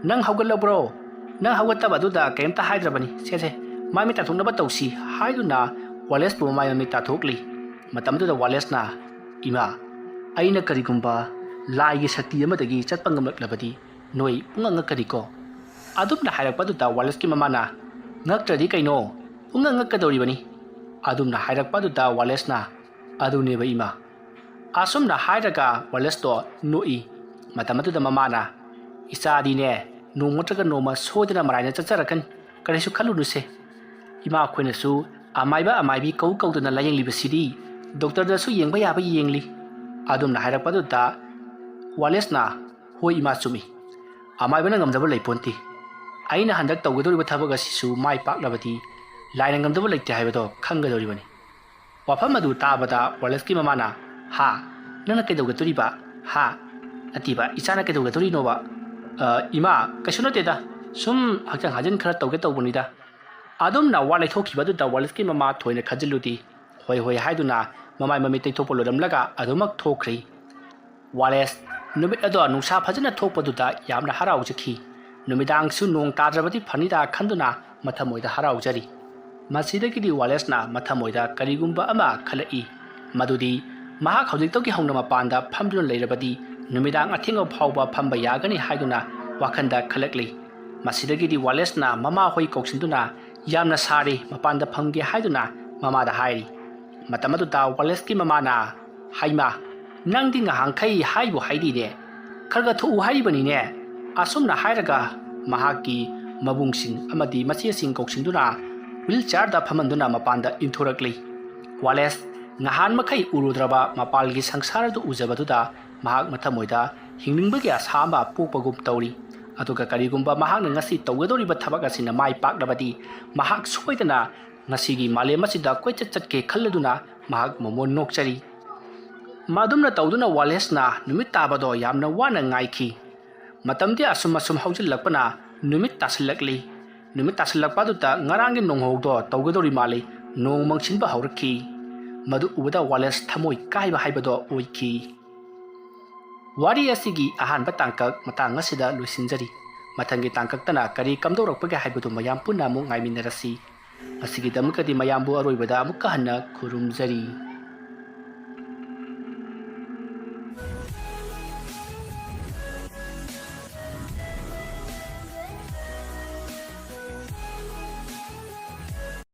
"ꯅꯪ ꯍꯧꯒꯠꯂꯕ꯭ꯔꯣ? ꯅꯪ ꯍꯧꯒꯠꯇꯕ ꯑꯗꯨꯗ ꯀꯔꯤꯝꯇ ꯍꯥꯏꯗ꯭ꯔꯕꯅꯤ꯫ ꯁꯦ, ꯁꯦ, ꯃꯥꯏ ꯃꯤꯠ ꯇꯥꯊꯣꯛꯅꯕ ꯇꯧꯁꯤ," ꯍꯥꯏꯗꯨꯅ ꯋꯥꯂꯦꯁꯄꯨ ꯃꯃꯥꯏ ꯃꯃꯤꯠ ꯇꯥꯊꯣꯛꯂꯤ꯫ ꯃꯇꯝꯗꯨꯗ ꯋꯥꯂꯦꯁꯅ, "ꯏꯃꯥ, ꯑꯩꯅ ꯀꯔꯤꯒꯨꯝꯕ ꯂꯥꯏꯒꯤ ꯁꯛꯇꯤ ꯑꯃꯗꯒꯤ ꯆꯠꯄ ꯉꯝꯂꯛꯂꯕꯗꯤ ꯅꯣꯏ ꯄꯨꯡꯉꯛ ꯉꯛꯀꯅꯤꯀꯣ?" ꯑꯗꯨꯝꯅ ꯍꯥꯏꯔꯛꯄ ꯑꯗꯨꯗ ꯋꯥꯂꯦꯁꯀꯤ ꯃꯃꯥꯅ, "ꯉꯛꯇ꯭ꯔꯗꯤ ꯀꯩꯅꯣ? ꯄꯨꯡꯉꯛ ꯉꯛꯀꯗꯧꯔꯤꯕꯅꯤ," ꯑꯗꯨꯝꯅ ꯍꯥꯏꯔꯛꯄ ꯑꯗꯨꯗ ꯋꯥꯂꯦꯁꯅ, "ꯑꯗꯨꯅꯦꯕ ꯏꯃꯥ꯫" ꯑꯁꯨꯝꯅ ꯍꯥꯏꯔꯒ ꯋꯥꯂꯦꯁꯇꯣ ꯅꯣꯛꯏ꯫ ꯃꯇꯝ ꯑꯗꯨꯗ ꯃꯃꯥꯅ, "ꯏꯆꯥꯗꯤꯅꯦ, ꯅꯣꯡꯃ ꯅꯠꯇ꯭ꯔꯒ ꯅꯣꯡꯃ ꯁꯣꯏꯗꯅ ꯃꯔꯥꯏꯅ ꯆꯠꯆꯔꯛꯀꯅꯤ꯫ "ꯀꯔꯤꯁꯨ ꯈꯜꯂꯨꯅꯨꯁꯦ, ꯏꯃꯥ ꯑꯩꯈꯣꯏꯅꯁꯨ ꯑꯃꯥꯏꯕ ꯑꯃꯥꯏꯕꯤ ꯀꯧ ꯀꯧꯗꯅ ꯂꯥꯌꯦꯡꯂꯤꯕꯁꯤꯗꯤ ꯗꯣꯛꯇꯔꯗꯁꯨ ꯌꯦꯡꯕ ꯌꯥꯕ ꯌꯦꯡꯂꯤ"꯫ ꯑꯗꯨꯝꯅ ꯍꯥꯏꯔꯛꯄꯗꯨꯗ ꯋꯥꯂꯦꯁꯅ, "ꯍꯣꯏ ꯏꯃꯥ, ꯆꯨꯝꯃꯤ꯫ ꯑꯃꯥꯏꯕꯅ ꯉꯝꯗꯕ ꯂꯩꯄꯣꯟꯇꯦ꯫ ꯑꯩꯅ ꯍꯟꯗꯛ ꯇꯧꯒꯗꯧꯔꯤꯕ ꯊꯕꯛ ꯑꯁꯤꯁꯨ ꯃꯥꯏ ꯄꯥꯛꯂꯕꯗꯤ ꯂꯥꯏꯅ ꯉꯝꯗꯕ ꯂꯩꯇꯦ ꯍꯥꯏꯕꯗꯣ ꯈꯪꯒꯗꯧꯔꯤꯕꯅꯤ"꯫ ꯋꯥꯐꯝ ꯑꯗꯨ ꯇꯥꯕꯗ ꯋꯥꯂꯦꯁꯀꯤ ꯃꯃꯥꯅ, "ꯍꯥ? ꯅꯪꯅ ꯀꯩꯗꯧꯒꯗꯣꯔꯤꯕ? ꯍꯥ? ꯅꯠꯇꯦꯕ, ꯏꯆꯥꯅ ꯀꯩꯗꯧꯒꯗꯣꯔꯤꯅꯣꯕ?" "ꯑ, ꯏꯃꯥ, ꯀꯩꯁꯨ ꯅꯠꯇꯦꯗ꯫ ꯁꯨꯝ ꯍꯛꯆꯥꯡ ꯁꯥꯖꯦꯟ ꯈꯔ ꯇꯧꯒꯦ ꯇꯧꯕꯅꯤꯗ"꯫ ꯑꯗꯨꯝꯅ ꯋꯥ ꯂꯩꯊꯣꯛꯈꯤꯕ ꯑꯗꯨꯗ ꯋꯥꯂꯦꯁꯀꯤ ꯃꯃꯥ ꯊꯣꯏꯅ ꯈꯟꯖꯤꯜꯂꯨꯗꯦ꯫ "ꯍꯣꯏ, ꯍꯣꯏ" ꯍꯥꯏꯗꯨꯅ ꯃꯃꯥꯏ ꯃꯃꯤꯠ ꯇꯩꯊꯣꯛꯄ ꯂꯣꯏꯔꯝꯂꯒ ꯑꯗꯨꯃꯛ ꯊꯣꯛꯈ꯭ꯔꯦ꯫ ꯋꯥꯂꯦꯁ ꯅꯨꯃꯤꯠ ꯑꯗꯣ ꯅꯨꯡꯁꯥ ꯐꯖꯅ ꯊꯣꯛꯄꯗꯨꯗ ꯌꯥꯝꯅ ꯍꯔꯥꯎꯖꯈꯤ꯫ ꯅꯨꯃꯤꯗꯥꯡꯁꯨ ꯅꯣꯡ ꯇꯥꯗ꯭ꯔꯕꯗꯤ ꯐꯅꯤꯗ ꯈꯟꯗꯨꯅ ꯃꯊꯃꯣꯏꯗ ꯍꯔꯥꯎꯖꯔꯤ꯫ ꯃꯁꯤꯗꯒꯤꯗꯤ ꯋꯥꯂꯦꯁꯅ ꯃꯊꯃꯣꯏꯗ ꯀꯔꯤꯒꯨꯝꯕ ꯑꯃ ꯈꯜꯂꯛꯏ, ꯃꯗꯨꯗꯤ ꯃꯍꯥꯛ ꯍꯧꯖꯤꯛꯇꯒꯤ ꯍꯧꯅ ꯃꯄꯥꯟꯗ ꯐꯝꯗꯨꯅ ꯂꯩꯔꯕꯗꯤ ꯅꯨꯃꯤꯗꯥꯡ ꯑꯊꯦꯡꯕ ꯐꯥꯎꯕ ꯐꯝꯕ ꯌꯥꯒꯅꯤ ꯍꯥꯏꯗꯨꯅ ꯋꯥꯈꯜꯗ ꯈꯜꯂꯛꯂꯤ꯫ ꯃꯁꯤꯗꯒꯤꯗꯤ ꯋꯥꯂꯦꯁꯅ ꯃꯃꯥꯍꯣꯏ ꯀꯧꯁꯤꯟꯗꯨꯅ, "ꯌꯥꯝꯅ ꯁꯥꯔꯤ, ꯃꯄꯥꯟꯗ ꯐꯝꯒꯦ" ꯍꯥꯏꯗꯨꯅ ꯃꯃꯥꯗ ꯍꯥꯏꯔꯤ꯫ ꯃꯇꯝ ꯑꯗꯨꯗ ꯋꯥꯂꯦꯁꯀꯤ ꯃꯃꯥꯅ, "ꯍꯩꯃꯥ, ꯅꯪꯗꯤ ꯉꯍꯥꯟꯈꯩ ꯍꯥꯏꯕꯨ ꯍꯥꯏꯗꯤꯅꯦ, ꯈꯔ ꯈꯔ ꯊꯣꯛꯎ ꯍꯥꯏꯔꯤꯕꯅꯤꯅꯦ"꯫ ꯑꯁꯨꯝꯅ ꯍꯥꯏꯔꯒ ꯃꯍꯥꯛꯀꯤ ꯃꯕꯨꯡꯁꯤꯡ ꯑꯃꯗꯤ ꯃꯆꯦꯁꯤꯡ ꯀꯧꯁꯤꯟꯗꯨꯅ ꯋꯤꯜ ꯆꯤꯌꯔꯗ ꯐꯝꯍꯟꯗꯨꯅ ꯃꯄꯥꯟꯗ ꯏꯟꯊꯣꯔꯛꯂꯤ꯫ ꯋꯥꯂꯦꯁ ꯉꯍꯥꯟ ꯃꯈꯩ ꯎꯔꯨꯗ꯭ꯔꯕ ꯃꯄꯥꯜꯒꯤ ꯁꯪꯁꯥꯔ ꯑꯗꯨ ꯎꯖꯕꯗꯨꯗ ꯃꯍꯥꯛ ꯃꯊꯃꯣꯏꯗ ꯍꯤꯡꯅꯤꯡꯕꯒꯤ ꯑꯁꯥ ꯑꯃ ꯄꯣꯛꯄꯒꯨꯝ ꯇꯧꯔꯤ꯫ ꯑꯗꯨꯒ ꯀꯔꯤꯒꯨꯝꯕ ꯃꯍꯥꯛꯅ ꯉꯁꯤ ꯇꯧꯒꯗꯧꯔꯤꯕ ꯊꯕꯛ ꯑꯁꯤꯅ ꯃꯥꯏ ꯄꯥꯛꯂꯕꯗꯤ ꯃꯍꯥꯛ ꯁꯣꯏꯗꯅ ꯉꯁꯤꯒꯤ ꯃꯥꯂꯦꯝ ꯑꯁꯤꯗ ꯀꯣꯏꯆꯠ ꯆꯠꯀꯦ ꯈꯜꯂꯗꯨꯅ ꯃꯍꯥꯛ ꯃꯃꯣꯟ ꯅꯣꯛꯆꯔꯤ꯫ ꯃꯗꯨꯝꯅ ꯇꯧꯗꯨꯅ ꯋꯥꯂꯦꯁꯅ ꯅꯨꯃꯤꯠ ꯇꯥꯕꯗꯣ ꯌꯥꯝꯅ ꯋꯥꯅ ꯉꯥꯏꯈꯤ꯫ ꯃꯇꯝꯗꯤ ꯑꯁꯨꯝ ꯑꯁꯨꯝ ꯍꯧꯖꯤꯜꯂꯛꯄꯅ ꯅꯨꯃꯤꯠ ꯇꯥꯁꯤꯜꯂꯛꯂꯤ꯫ ꯅꯨꯃꯤꯠ ꯇꯥꯁꯤꯜꯂꯛꯄ ꯑꯗꯨꯗ ꯉꯔꯥꯡꯒꯤ ꯅꯣꯡꯍꯧꯗꯣ ꯇꯧꯒꯗꯧꯔꯤ ꯃꯥꯜꯂꯤ, ꯅꯣꯡ ꯃꯪꯁꯤꯟꯕ ꯍꯧꯔꯛꯈꯤ꯫ ꯃꯗꯨ ꯎꯕꯗ ꯋꯥꯂꯦꯁ ꯊꯃꯣꯏ ꯀꯥꯏꯕ ꯍꯥꯏꯕꯗꯣ ꯑꯣꯏꯈꯤ꯫ ꯋꯥꯔꯤ ꯑꯁꯤꯒꯤ ꯑꯍꯥꯟꯕ ꯇꯥꯡꯀꯛ ꯃꯇꯥꯡ ꯑꯁꯤꯗ ꯂꯣꯏꯁꯤꯟꯖꯔꯤ꯫ ꯃꯊꯪꯒꯤ ꯇꯥꯡꯀꯛꯇꯅ ꯀꯔꯤ ꯀꯝꯗꯧꯔꯛꯄꯒꯦ ꯍꯥꯏꯕꯗꯨ ꯃꯌꯥꯝ ꯄꯨꯟꯅ ꯑꯃꯨꯛ ꯉꯥꯏꯃꯤꯟꯅꯔꯁꯤ꯫ ꯉꯁꯤꯒꯤꯗꯃꯛꯇꯗꯤ ꯃꯌꯥꯝꯕꯨ ꯑꯔꯣꯏꯕꯗ ꯑꯃꯨꯛꯀ ꯍꯟꯅ ꯈꯨꯔꯨꯝꯖꯔꯤ꯫